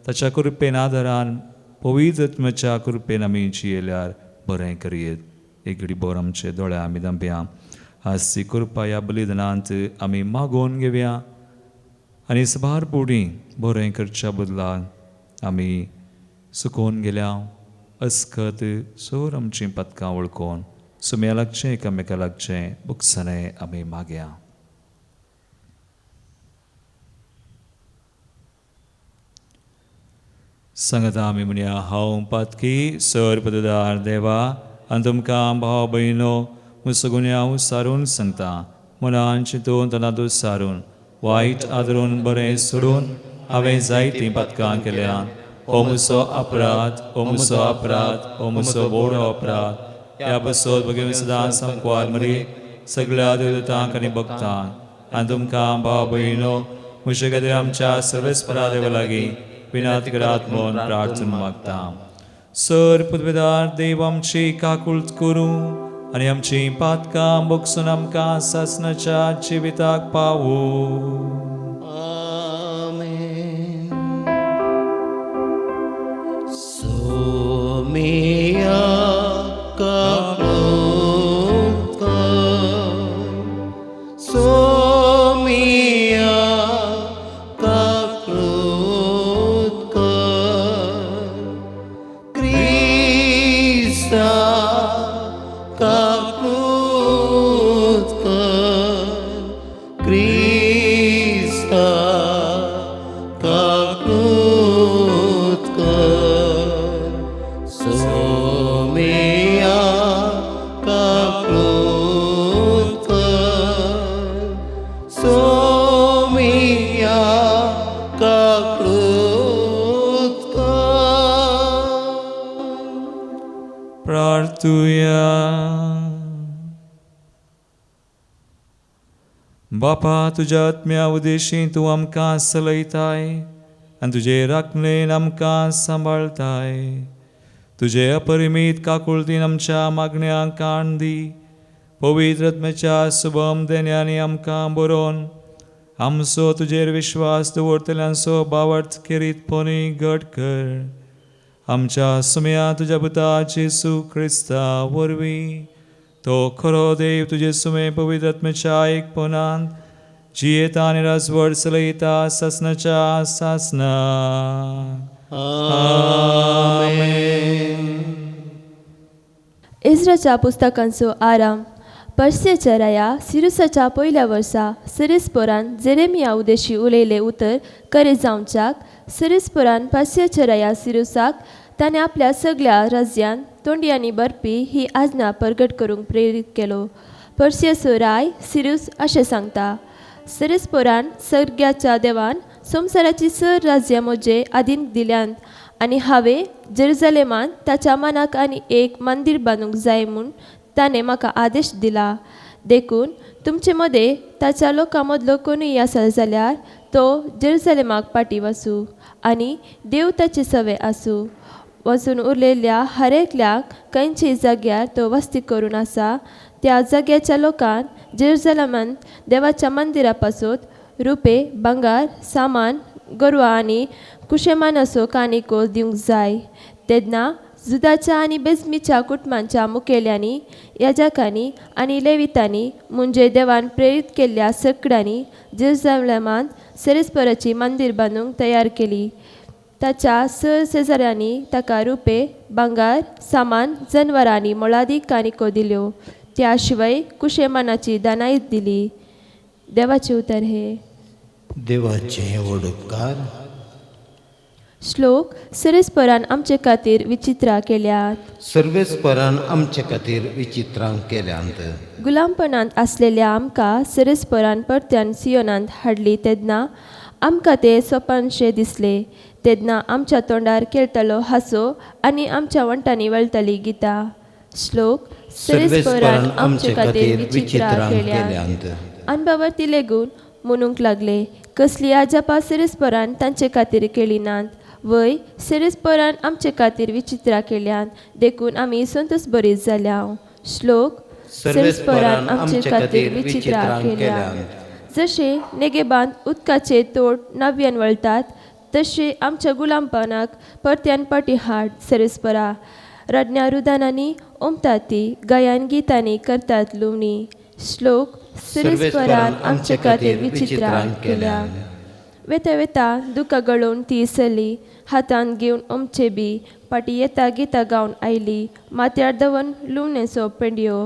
ताच्या कृपेन आदारान पवित्र आत्म्याच्या कृपेन आमी जियेल्यार बरें करयेत. एक घडी भर आमचे दोळे आमी धांपया. आज ती कृपा ह्या बलिदानांत आमी मागोवन घेवया आनी सबार फावटी बरें करच्या बदलाक आमी सुकोवन गेल्या. अस्कत सोर आमचीं पदकां वळखून सुम्या लागचें एकामेका लागचें बुकसणें आमी मागया. सांगता आमी म्हणया, हांव पातकी सर पददार देवा आनी तुमकां भाव भयणो म्हजो गुन्यांव सारून सांगता. मनान चिंतून तनांतूच सारून वायट आदरून बरें सोडून हांवें जायतीं पातकां केल्यात. हो म्हजो अपराध, हो म्हजो अपराध, हो म्हजो व्हड अपराध. ह्या बसोत भगिनी सदां सामकुवार मरी सगळ्या देवदूतांक आनी भक्तांक आनी तुमकां भाव भयणो म्हजे खातीर आमच्या सर्वेस्परा देवा लागीं विनाती करात म्हूण प्रार्थना मागता. सर पदवेदार देव आमची काकूळत करूं आनी आमची पातकां भोगसून आमकां सासणाच्या जिविताक पावूं. आमेन. सोमिया काकूळत कर, सोमिया काकूळत कर, क्रिस्ता काकूळत कर, क्रिस्ता काकूळत कर, सोमिया काकूळत कर, सोमिया काकूळत कर. प्रार्थुया. बापा तुज्या आत्म्या उदेशी तूं आमकां सलयताय आनी तुजे राखणेन आमकां सांबाळताय. तुजे अपरिमीत काकुळतीन आमच्या मागण्यांक काण दी. पवित्र आत्म्याच्या सुबम देण्यांनी आमकां बरोवन आमचो तुजेर विश्वास दवरतल्यांचो बावट खेरीत पोनी घट कर. आमच्या सुम्या तुज्या पुता जेसू क्रिस्ता वरवीं तो खरो देव तुजे सुमे पवित्र आत्म्याच्या एकपणान जियेता आनी राजवट चलयता सासणाच्या सासना. आमेन. इस्राच्या पुस्तकांचो आराम. पर्सियाच्या राया सिरुसाच्या पयल्या वर्सा सिरिसपोरान जेरेमिया उदेशी उलयले उतर करे जावच्याक सिरिसपोरान पर्सियाच्या राया सिरुसाक ताणें आपल्या सगळ्या राज्यांत तोंडयांनी बरपी ही आज्ञा परगट करूंक प्रेरीत केलो. पर्सियाचो राय सिरूस अशें सांगता, सिरिसपोरान सर्ग्याच्या देवान संवसाराची सर राज्यां म्हजे आदीन दिल्यांत आनी हांवें जेरुजलेमांत ताच्या मनाक आनी एक मंदीर बांदूंक जाय म्हूण ताणें म्हाका आदेश दिला. देखून तुमचे मदें ताच्या लोकां मदलो कोणूय आसा जाल्यार तो जेरुजलेमाक फाटीं वचूं आनी देव ताचे सवे आसूं. वचून उरलेल्या हर एकल्याक खंयच्याय जाग्यार तो वस्ती करून आसा त्या जाग्याच्या लोकान जेरुजलेमांत देवाच्या मंदिरा पासत रुपे, भांगर, सामान, गोरवां आनी कुशेमानाचो काणिको दिवंक जाय. तेन्ना जुदाच्या आनी बेजमीच्या कुटुंबांच्या मुखेल्यांनी, याजकांनी आनी लेवितांनी म्हणजे देवान प्रेरीत केल्ल्या सगळ्यांनी जेरुजलेमांत सेरेस्पराची मंदीर बांदूंक तयार केली. ताच्या स शेजाऱ्यांनी ताका रुपे, भांगर, सामान, जनवरां आनी मोलादीक काणिको दिल्यो. त्या शिवाय कुशेमानाची दानाय दिली. देवाचें उतर हे. देवाचे व्हड उपकार. श्लोक. सरेस्परान आमचे खातीर विचित्रां केल्यात. सर्वेस्परान आमचे खातीर विचित्रां केल्यांत. गुलामपणांत आसलेल्या आमकां सरेस्परान परत्यान सियोनांत हाडली तेन्ना आमकां ते सोपानशें दिसले. तेन्ना आमच्या तोंडार खेळटलो हांसो आनी आमच्या वण्टांनी वळटली गितां. श्लोक. सर्वेस्परान आमचे खातीर विचित्रां केल्यांत. अनभावर्ती लेगून म्हणूंक लागले, कसली अजापां सेरेस्परान तांचे खातीर केली नात वय. सेरेस्परान आमचे खातीर विचित्रां केल्यांत देखून आमी संतोष बरीत जाल्या. श्लोक. सर्वेस्परान आमचे खातीर विचित्रां केल्यांत. जशे नेगेबांत उदकाचे तोड नव्यान वळटात तशें आमच्या गुलामपणाक परत्यान पाटी हाड सेरेस्परा. रडण्या रुदानांनी ओमतात ती गायन गितांनी करतात लुवणी. श्लोक. सर्वेस्परान आमचे खातीर विचित्रां केल्यांत. वेता वेता दुकां गळोवन ती सरली हातान घेवन ओमचे बी पाटी येता गितां गावन आयली माथ्यार दवन लुवणेचो पेंडयो.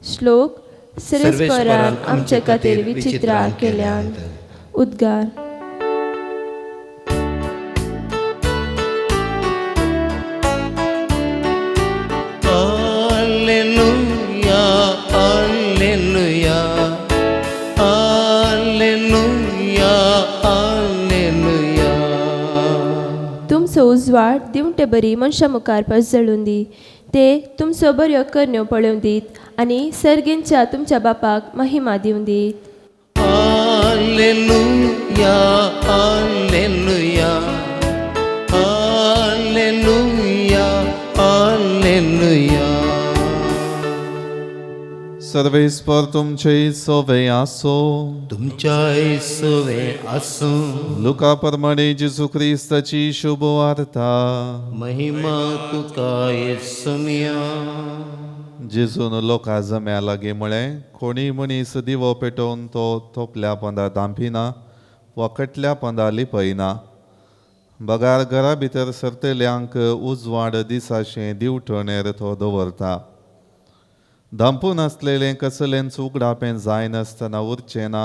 श्लोक सर्वेस्परान आमचे खातीर विचित्रां केल्यान. उद्गार. Alleluia, alleluia, alleluia, alleluia. तुमचो उजवाड दिवटे बरी मनशां मुखार पसजळून दी, ते तुमचो बऱ्यो करण्यो पळोवं दीत आनी सर्गींच्या तुमच्या बापाक महिमा दिवं दीत. Alleluia, alleluia, alleluia, alleluia. सर्वेस्पर तुमचे सोवे आसो. तुमच्याय सवे आसूं. लुका प्रमाणे जेजू क्रिस्ताची शुभ वार्ता. महिमा तुका येसुमिया. जेजून लोका जम्या लागीं म्हळें, कोणी मनीस दिवो पेटोवन तो तोपल्या पोंदा धांपिना वा कटल्या पोंदा लिपयना, बगार घरा भितर सरतल्यांक उजवाड दिसाशें दिवटणेर तो दवरता. धांपून आसलेलें कसलेंच उगडापें जायनासतना उरचें ना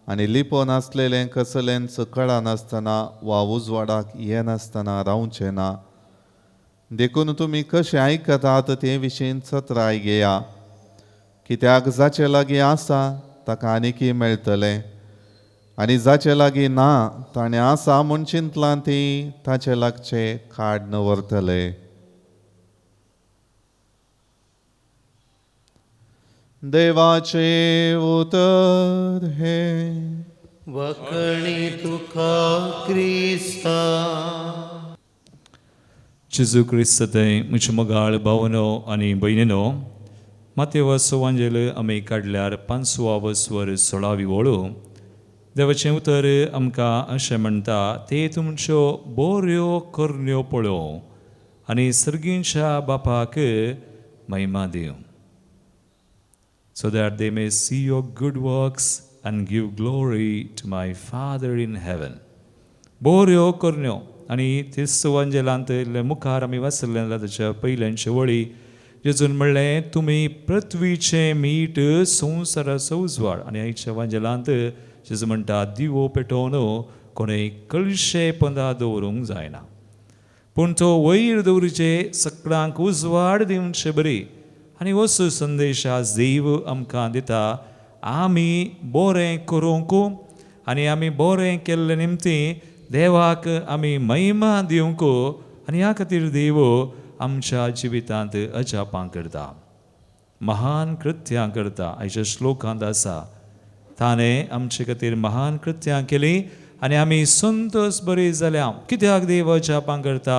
आनी लिपोन आसलेलें कसलेंच कळनासतना वा उजवाडाक येनासतना रावचें ना. देखून तुमी कशें आयकतात ते विशीं चत्राय घेया, कित्याक जाचे लागीं आसा ताका आनीकय मेळटलें आनी जाचे लागीं ना ताणें आसा म्हूण चिंतलां ती ताचे लागचे काड व्हरतले. देवाचे उतर हे. वखणी तुका क्रिस्ता. जेजू क्रिस्त थंय म्हजे मोगाळ भावनो आनी भयणीनो, मातेवस वांजेल आमी काडल्यार पांचवा वस्वर 16वी वळू देवाचें उतर आमकां अशें म्हणटा, ते तुमच्यो बऱ्यो करण्यो पळोवं आनी सर्गींच्या बापाक महिमा दिवं. So that they may see your good works and give glory to my Father in heaven. बऱ्यो करण्यो. आनी तेच वांजेलांत मुखार आमी वाचलें जाल्यार ताच्या पयल्यांचे वळी जेजून म्हणलें, तुमी पृथ्वीचें मीठ, संवसाराचो उजवाड. आनी आयच्या वांजेलांत जेजू म्हणटा, दिवो पेटोवन कोणूय कळशे पंदा दवरूंक जायना, पूण तो वयर दवरचे सगळ्यांक उजवाड दिवचे बरी. आनी हो संदेश आज देव आमकां दिता, आमी बरें करूंक आनी आमी बरें केल्ले निमतीं देवाक आमी महिमा दिवंक. आनी ह्या खातीर देव आमच्या जिवितांत अजापां करता, महान कृत्यां करता. आयच्या श्लोकांत आसा, ताणें आमचे खातीर महान कृत्यां केलीं आनी आमी संतोष बरी जाल्या. कित्याक देव अजापां करता,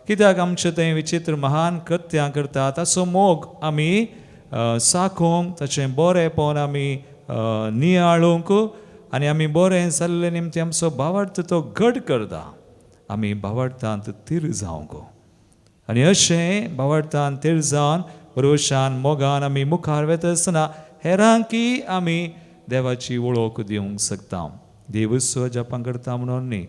कित्याक आमचे थंय विचित्र महान कृत्यां करता? ताचो मोग आमी साकोवंक, ताचें बरेंपण आमी नियाळूंक आनी आमी बरें जाल्ले निमतीं आमचो भावार्थ तो घट करता, आमी भावार्थांत तीर जावंक. आनी अशें भावार्थान तीर जावन बरोशान मोगान आमी मुखार वता आसतना हेरांकी आमी देवाची वळख दिवंक शकता. देव अजापां करता म्हणून न्ही,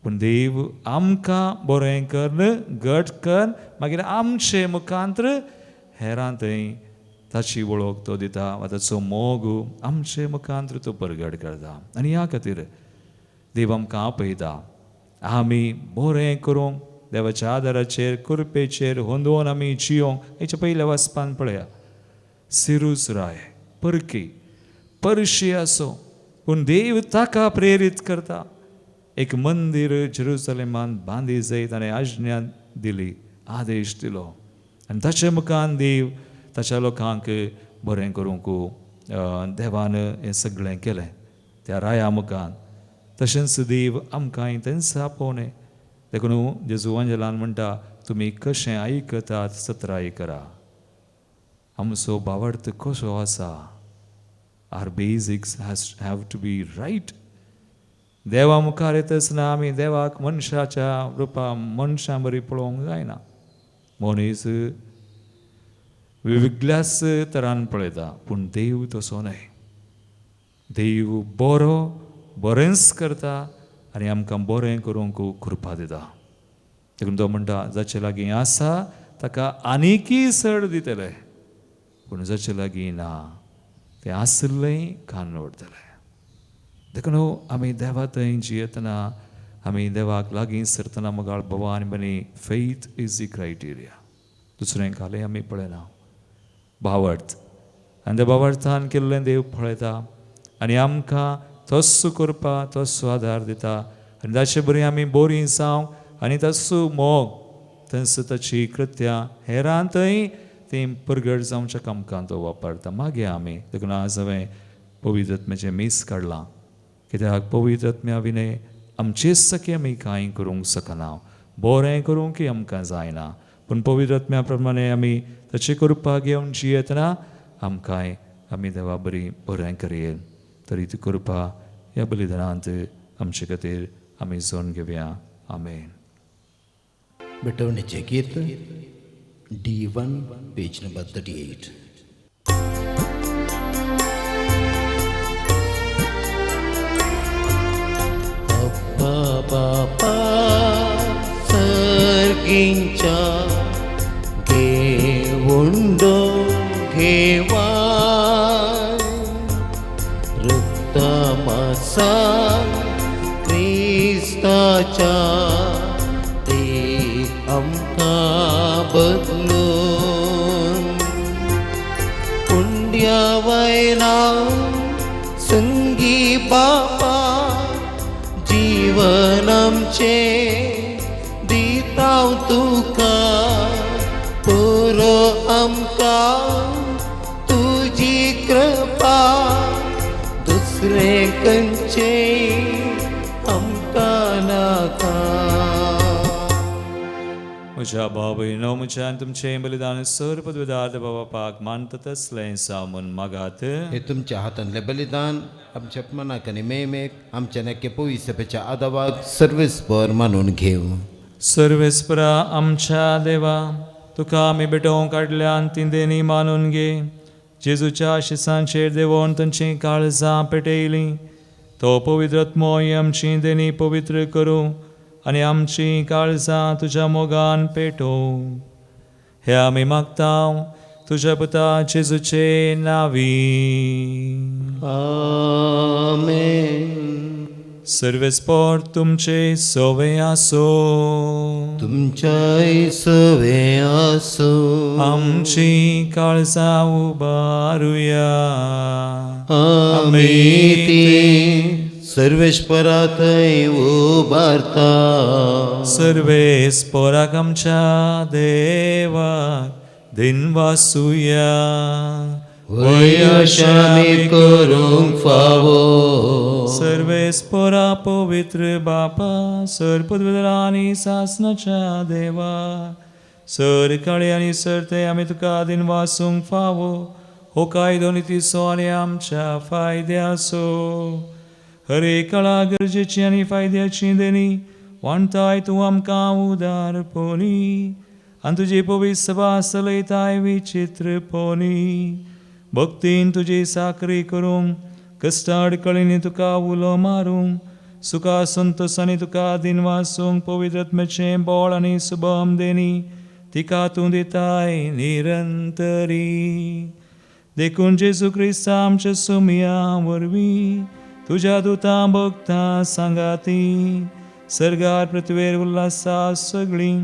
पूण देव आमकां बरें करून घट कर मागीर आमचे मुखांत्र हेरां थंय ताची वळख तो दिता वा ताचो मोग आमचे मुखांत्र तो परगट करता. आनी ह्या खातीर देव आमकां आपयता, आमी बरें करूंक देवाच्या आदाराचेर कृपेचेर होंदोवन आमी जियोंक. हेच्या पयल्या वाचपान पळया, सिरूस राय परकी परशी आसो, पूण देव ताका प्रेरीत करता. एक मंदीर जेरुसलेमान बांदी जाय ताणें आज्ञा दिली, आदेश दिलो आनी ताचे मुखान देव ताच्या लोकांक बरें करूंक देवान हें सगळें केलें त्या राया मुखान. तशेंच देव आमकांय तेंच आपोवणें. देखून जेजू वांजेलान म्हणटा, तुमी कशें आयकतात सत्राय करा. आमचो भावार्थ कसो आसा, our basics have to be right. देवा मुखार येतासतना आमी देवाक मनशाच्या रुपा मनशां बरी पळोवंक जायना. मनीस वेगळ्याच तरान पळयता, पूण देव तसो न्हय. देव बरो, बरेंच करता आनी आमकां बरें करूंक कृपा दिता. देखून तो म्हणटा जाचे लागीं आसा ताका आनीकय चड दितले, पूण जाचे लागीं ना तें आशिल्लें कान उरतलें. देखून आमी देवा थंय जियेतना, आमी देवाक लागीं सरतना मोगाळ भावा आनी भयणी, फेथ is the criteria. दुसरें कालें आमी पळयना, भावार्थ. आनी त्या भावार्थान केल्लें देव पळयता आनी आमकां तस्सो करपा तस्सो आदार दिता आनी ताचे बरी आमी बोरीं जावं आनी तस्सो मोग तसो ताची कृत्यां हेरांतय तीं परगट जावच्या कामकां तो वापरता. मागीर आमी देखून आज हांवें पवित्र आत्म्याचें मीस काडलां, कित्याक पवित्र आत्म्या विणे आमचेच सखे आमी कांय करूंक शकना, बरें करूंक आमकां जायना, पूण पवित्र आत्म्या प्रमाणे आमी ताचे करपाक घेवन जियेतना आमकांय आमी देवा बरी बरें करये. तरी ती कृपा ह्या बलिदानांत आमचे खातीर आमी जोन घेवया. आमेन. भेटवणेचें गीत D1 page number 38. अब्बा बापा सर्गींच्या घेवंडो घेवा रक्तमासा क्रिस्ताच्या ते आमकां बदलून पुंड्या वयला संगी बापा जीवन आमचें दिताव तुका पुरो आमकां तुजी कृपा दुसरें खंयचें आमकां नाका. म्हज्या भाव भयणो, म्हज्यान तुमचें बलिदान सर पदवेदार बापाक मानता तसलें जावं म्हूण मागात. हे तुमच्या हातांतलें बलिदान आमच्या मनाक आनी मेमेक आमच्या नक्के पवित्रपेच्या आदावाक सर्वेस्पर मानून घेवं. सर्वेस्परा आमच्या देवा, तुका आमी भेटोवंक काडल्यान ती देणी मानून घे. जेजूच्या आशिसांचेर देवोन तांचीं काळजां पेटयलीं, तो पवित्र आत्मो ही आमची देणी पवित्र करूं आनी आमचीं काळजां तुज्या मोगान पेटोवं. हे आमी मागता तुज्या पुता जेजूचे नांवी. आमेन. सर्वेस्पर तुमचे सवे आसो, तुमच्याय सवे आसो. आमची काळजां उबारुया. आमी ती सर्वेस्परा थंय उबारता. सर्वेस्पराक आमच्या देवाक दिनवासुया. वय अशें आमी करूंक फावो. सर्वेस्परा पवित्र बापा, सर पदवेदार आनी सासनाच्या देवा, सर काळी आनी सरते आमी तुका दिनवासूंक फावो. हो कायदो नितीचो आनी आमच्या फायद्याचो. हर एकाला गरजेची आनी फायद्याची देणी वांटाय तूं आमकां उदारपणी आनी तुजी पवित्र सभा चलयताय विचित्रपणी. भक्तीन तुजी साकरी करूंक, कश्टा अडकळींनी तुका उलो मारूंक, सुखा संतोशांनी तुका दिनवासूंक पवित्र आत्म्याचें बळ आनी सुबम देणी तिका तूं दिताय निरंतरी. देखून जेजू क्रिस्ता आमच्या सुमया वरवीं तुज्या दुतां भक्तां सांगाती सर्गार पृथ्वेर उल्हासा सगळीं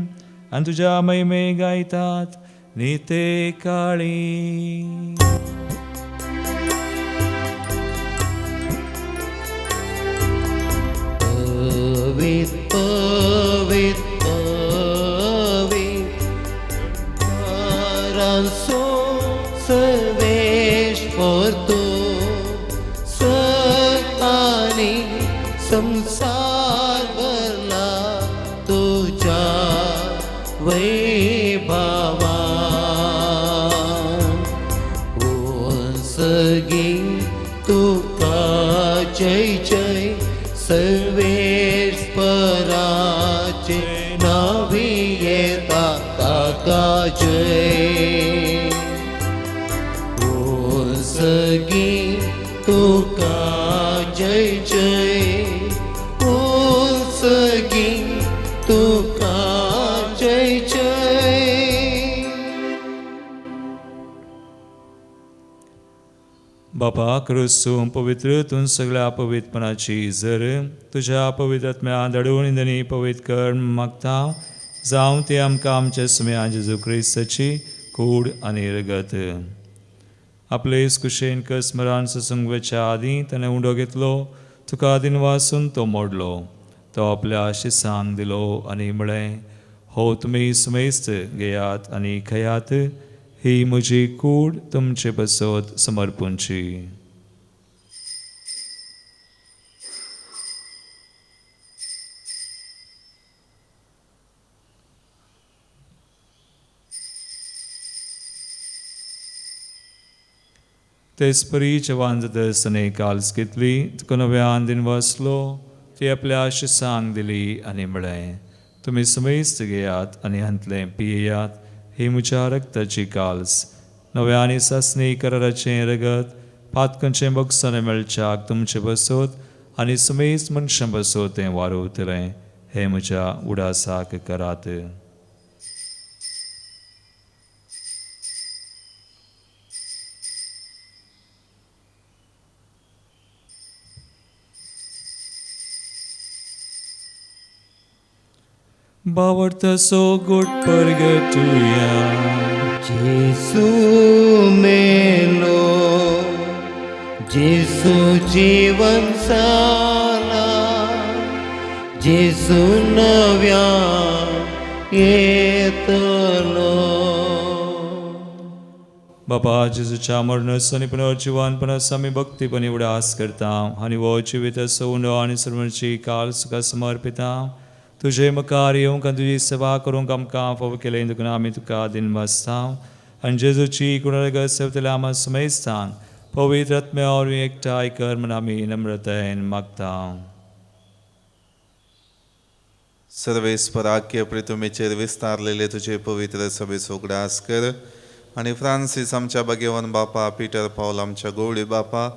आनी तुज्या महिमे गायतात निते काळी. पवित पवित पवित परांसो सर्वेस्पर तूं सतानी संसार भरला तुज्या वैभवान. सगी तुका जय जय सर्वेस्पराचे नावी येता ताका जय. सगी तुका जय जय. बापा क्रिस्तू पवित्र तूं सगळ्या पवित्रपणाची जर तुज्या पवित्र आत्म्या धाडून इंदनी पवित्र कर मागता जावं ते आमकां आमच्या सुम्या जेजू क्रिस्ताची कूड आनी रगत. आपले कुशेन कसमरान ससंगवेच्या आदीं ताणें उंडो घेतलो, तुका दिनवासून तो मोडलो, तो आपल्या शिसांक दिलो आनी म्हळें, हो तुमी सुमेस्त घेयात आनी खयात, ही म्हजी कूड तुमचे बसत समर्पूंची. तेचपरी जेवान जाता ताणें काल्स घेतली, तुका नव्यान दिनवासलो, ती आपल्या शिसांक दिली आनी म्हळें, तुमी सुमेस्त घेयात आनी हांतलें पियेयात, ही म्हज्या रक्ताची काल्स, नव्या आनी सासणी कराराचें रगत, पातकांचें बक्षां मेळच्याक तुमचें बसत आनी सुमेस्त मनशां बसत तें वारवतलें, हें म्हज्या उडासाक करात. बावडतो गुट परगटुया. जेसू मेलो, जेसू जीवन साला, जेसू नव्या येतलो. बापा जेजूच्या मरणाचो आनी पुनर्जिवानपणाचो आमी भक्तीपणी उडास करता आनी हो जिविताचो उंडो आनी सर्वांची काल सुखा समर्पिता. तुजे मुखार येवंक आनी तुजी सेवा करूंक आमकां फावो केलें देखून आमी तुका दिनवासता आनी जेजूची कुणगत सेवतल्या आमा सुमेस्तान पवित्र आत्म्या वरवीं एकठांय कर म्हूण आमी नम्रतायेन मागता. सर्वेस्पराक्य प्रितुमेचेर विस्तारलेले तुजे पवित्र सभेचो उगडास कर आनी फ्रांसीस आमच्या भाग्यवान बापा, पिटर पावल आमच्या गवळी बापा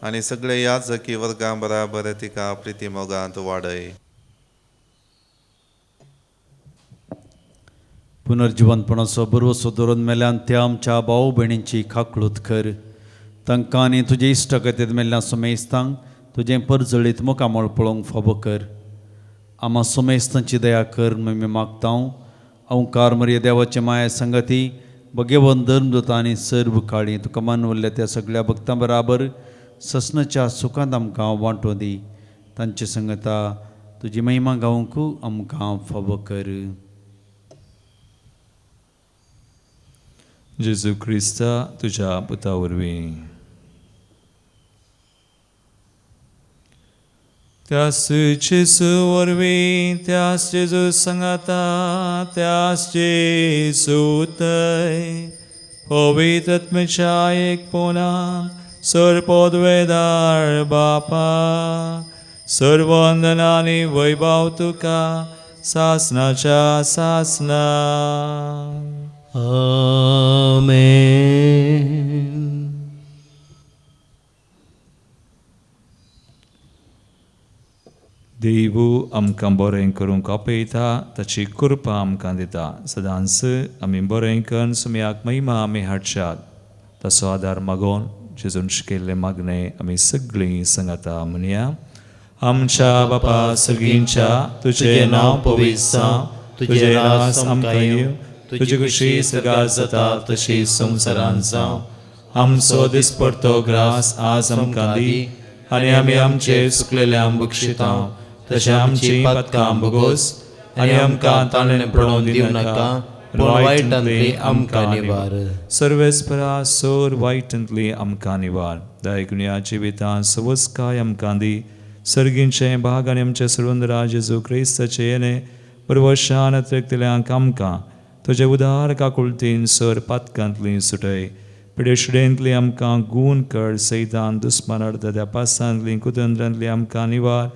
आनी सगळे याजकी वर्गां बराबर तिका प्रिती मोगांत वाडय. पुनर्जिवनपणाचो बरवसो दवरून मेल्यान त्या आमच्या भाव भयणींची खाकळूत कर, तांकां आनी तुजे इश्टागतींत मेल्ल्या सुमेस्तांक तुजें परजळीत मुखामळ पळोवंक फावो कर. आमा सुमेस्तांची दया कर म्हूण आमी मागता. ओंकार मरिया देवाचे माया संगती भगेवन धर्मदूत आनी सर्व काळी तुका मानवल्ल्या त्या सगळ्या भक्तां बराबर ससनाच्या सुखांत आमकां वांटो दी. तांचे संगता तुजी महिमा गावंक आमकां फावो कर. जेजू क्रिस्ता तुज्या पुता वरवीं. त्यास जेजू वरवीं, त्यास जेजू सांगाता, त्यास जेजू थंय पवित्र आत्म्याच्या एकपणान सर्वपदवेदार बापा, सर्वंदन आनी वैभव तुका सासनाच्या सासना. आमेन. देवू आमकां बरें करूंक आपयता, ताची कृपा आमकां दिता. सदांच आमी बरें करून सुम्याक महिमा आमी हाडशात, ताचो आदार मागोवन जेजून शिकयल्लें मागणें आमी सगळीं सांगाता म्हणया. आमच्या बापा सगळींच्या तुजें नांव पवित्र जावं, तुजें रास आमकां येवं, तुजी खुशी सगळ्या जाता तशी संवसारांत जावं. आमचो दिसपडतो ग्रास आज आमकां दी आनी आमी आमचे चुकलेल्यांक बक्षिता तशें आमची पातकां भोगोस आनी आमकां ताणें पडोवन दिवं नाका, पूण वायटांतली आमकां निवार. सर्वेस्परा सोर वायटांतली आमकां निवार. दयाकुन्या जिवितांत सवस्काय आमकां दी, सर्गींचें भाग आनी आमचे सर्वंदरा जेजू क्रिस्ताचें येणें बरवशान अतिरिक्तल्यांक आमकां तुजे उदार काकुळतीन सर पातकांतली सुटय. पिडेशुडेंतली आमकां गूण कर, सैतान दुस्मान अर्द पासांतली कुतंत्रांतली आमकां निवार,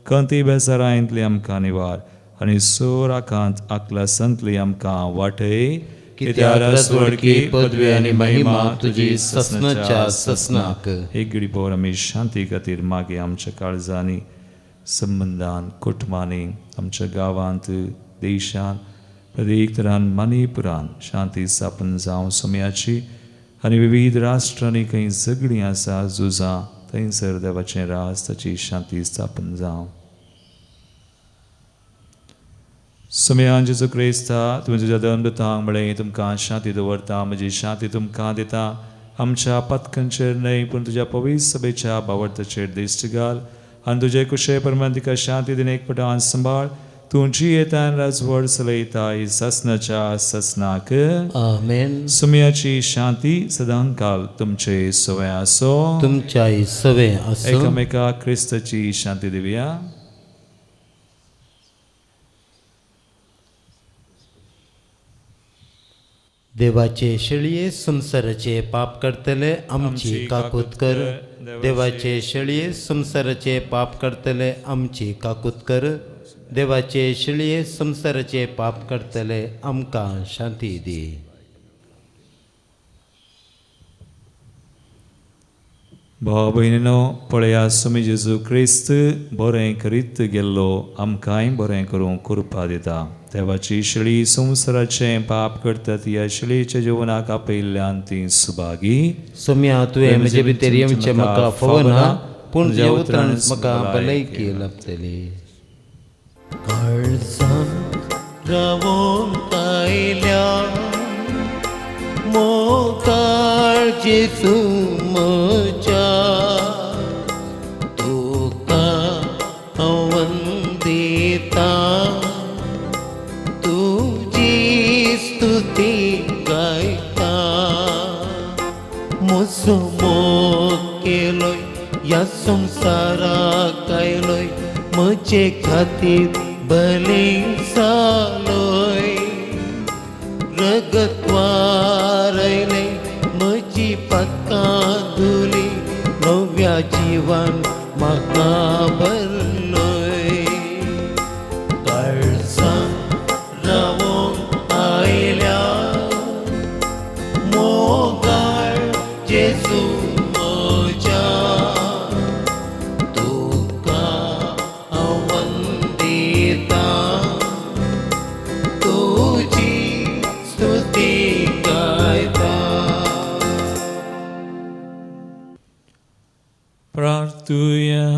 कंती बेजारांतली आमकां निवार आनी सोर आकांत आकलासांतली आमकां वाटय. कित्याक राजवडकी पदवी आनी महिमा तुजी ससनाच्या ससनाक. एक घडी पोर आमी शांती खातीर मागीर आमच्या काळजांनी, संबंदान, कुटुंबांनी, आमच्या गांवांत, देशांत, प्रत्येक तरान मणिपुरान शांती स्थापन जावं सोम्याची आनी विविध राष्ट्रांनी खंय झगडीं आसा झुजां थंयसर देवाचें राज ताची शांती स्थापन जावं. सुमयान जेजू क्रिस्ता तुवें तुज्या दंडतांक म्हळें तुमकां शांती दवरता, म्हजी शांती तुमकां दिता. आमच्या पातकांचेर न्हय पूण तुज्या पवित्र सभेच्या बावडताचेर दिश्ट घाल आनी तुजे कुशे प्रमाण तिका शांती दिन एकपटान सांबाळ. तूं जियेतान राजवड चलयताय ससनाच्या ससनाक. आमेन. सुमयाची शांती सदांकाल तुमचे सवे आसो. तुमच्याय सवे आसूं. एकामेका क्रिस्ताची शांती दिवया. देवाचे शेळये संवसाराचे पाप करतले आमची काकूत कर. देवाचे शेळये संवसाराचे पाप करतले आमची काकूत कर. देवाचे शेळये संवसाराचे पाप करतले आमकां शांती दी. भाव भयणीनो, पळया स्वामी जेजू क्रिस्त बरें करीत गेल्लो आमकांय बरें करूंक कृपा दिता. देवाची शेळी संवसाराचें पाप करतात ह्या शेळीच्या जिवनाक आपयिल्ल्यान ती सुभागी. सोम्या, तुवें म्हजे भितर येवचें म्हाका फावना, पूण तुज्या उतरान म्हाका भलायकी लाभतली. काळजांत रावोंक आयल्या मोगाळ जेजू म्हज्या, तुका हांव वंदिता, तुजी स्तुती गायता. म्हजो मोग केलोय ह्या संवसाराक आयलोय, म्हजे खातीर बली जालोय. रगत वारयलें म्हजी पातकां धुली, नव्या जिवान म्हाका भरलोय. काळजांत रावोंक आयल्या मोगाळ जेजू म्हज्या, तुका हांव वंदिता, तुजी स्तुती गायता. प्रार्थुया.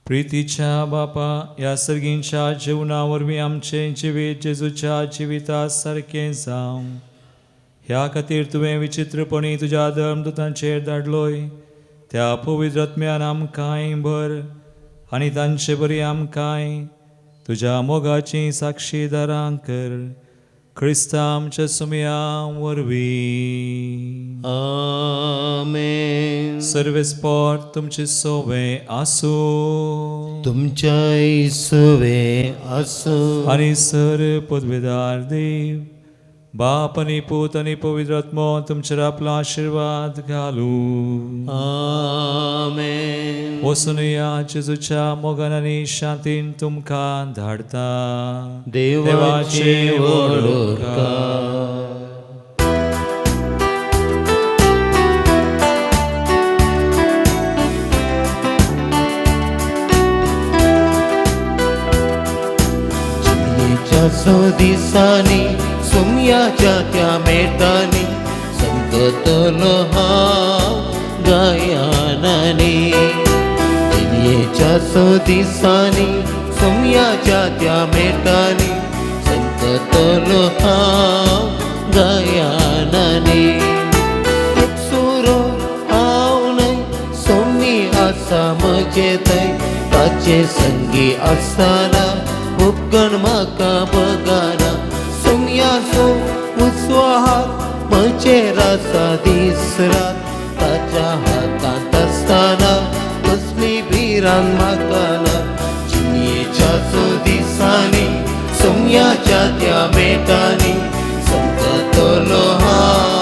प्रितीच्या बापा, ह्या सर्गींच्या जिवना वरवीं आमचें जिवीत जेजूच्या जिविता सारकें जावं ह्या खातीर तुवें विचित्रपणी तुज्या धर्मदूतांचेर धाडलोय. त्या पवित्र आत्म्यान आमकांय भर आनी तांचे बरी आमकांय तुज्या मोगाचीं साक्षीदारां कर. क्रिस्ता आमच्या सुमया वरवीं. आमेन. सर्वेस्पोर तुमचे सोवे आसूं. तुमच्याय सवे आसूं. आनी सर पदवेदार देव बाप आनी पूत आनी पवित्र आत्मो तुमचेर आपलो आशिर्वाद घालूं. आमेन. वचून या जेजूच्या मोगान आनी शांतीन तुमकां धाडता. देवाचे व्हड उपकार. जिणेच्या दिसांनी सुमयाच्या त्या मेटांनी संगतलो हांव गायनांनी. जिणेच्या दिसांनी सुमयाच्या त्या मेटांनी संगतलो हांव गायनांनी. एकसुरो हांव न्हय, सोमी आसा म्हजे थंय, ताचे संगी आसतना उपगण म्हाका बगाना. सोमयाचो उजवो हात म्हजेर आसा दीस रात, ताच्या हातांत आसतना कसली भिरांत म्हाका ना. जिणेच्या दिसांनी सोमयाच्या त्या मेटांनी संगतलो हांव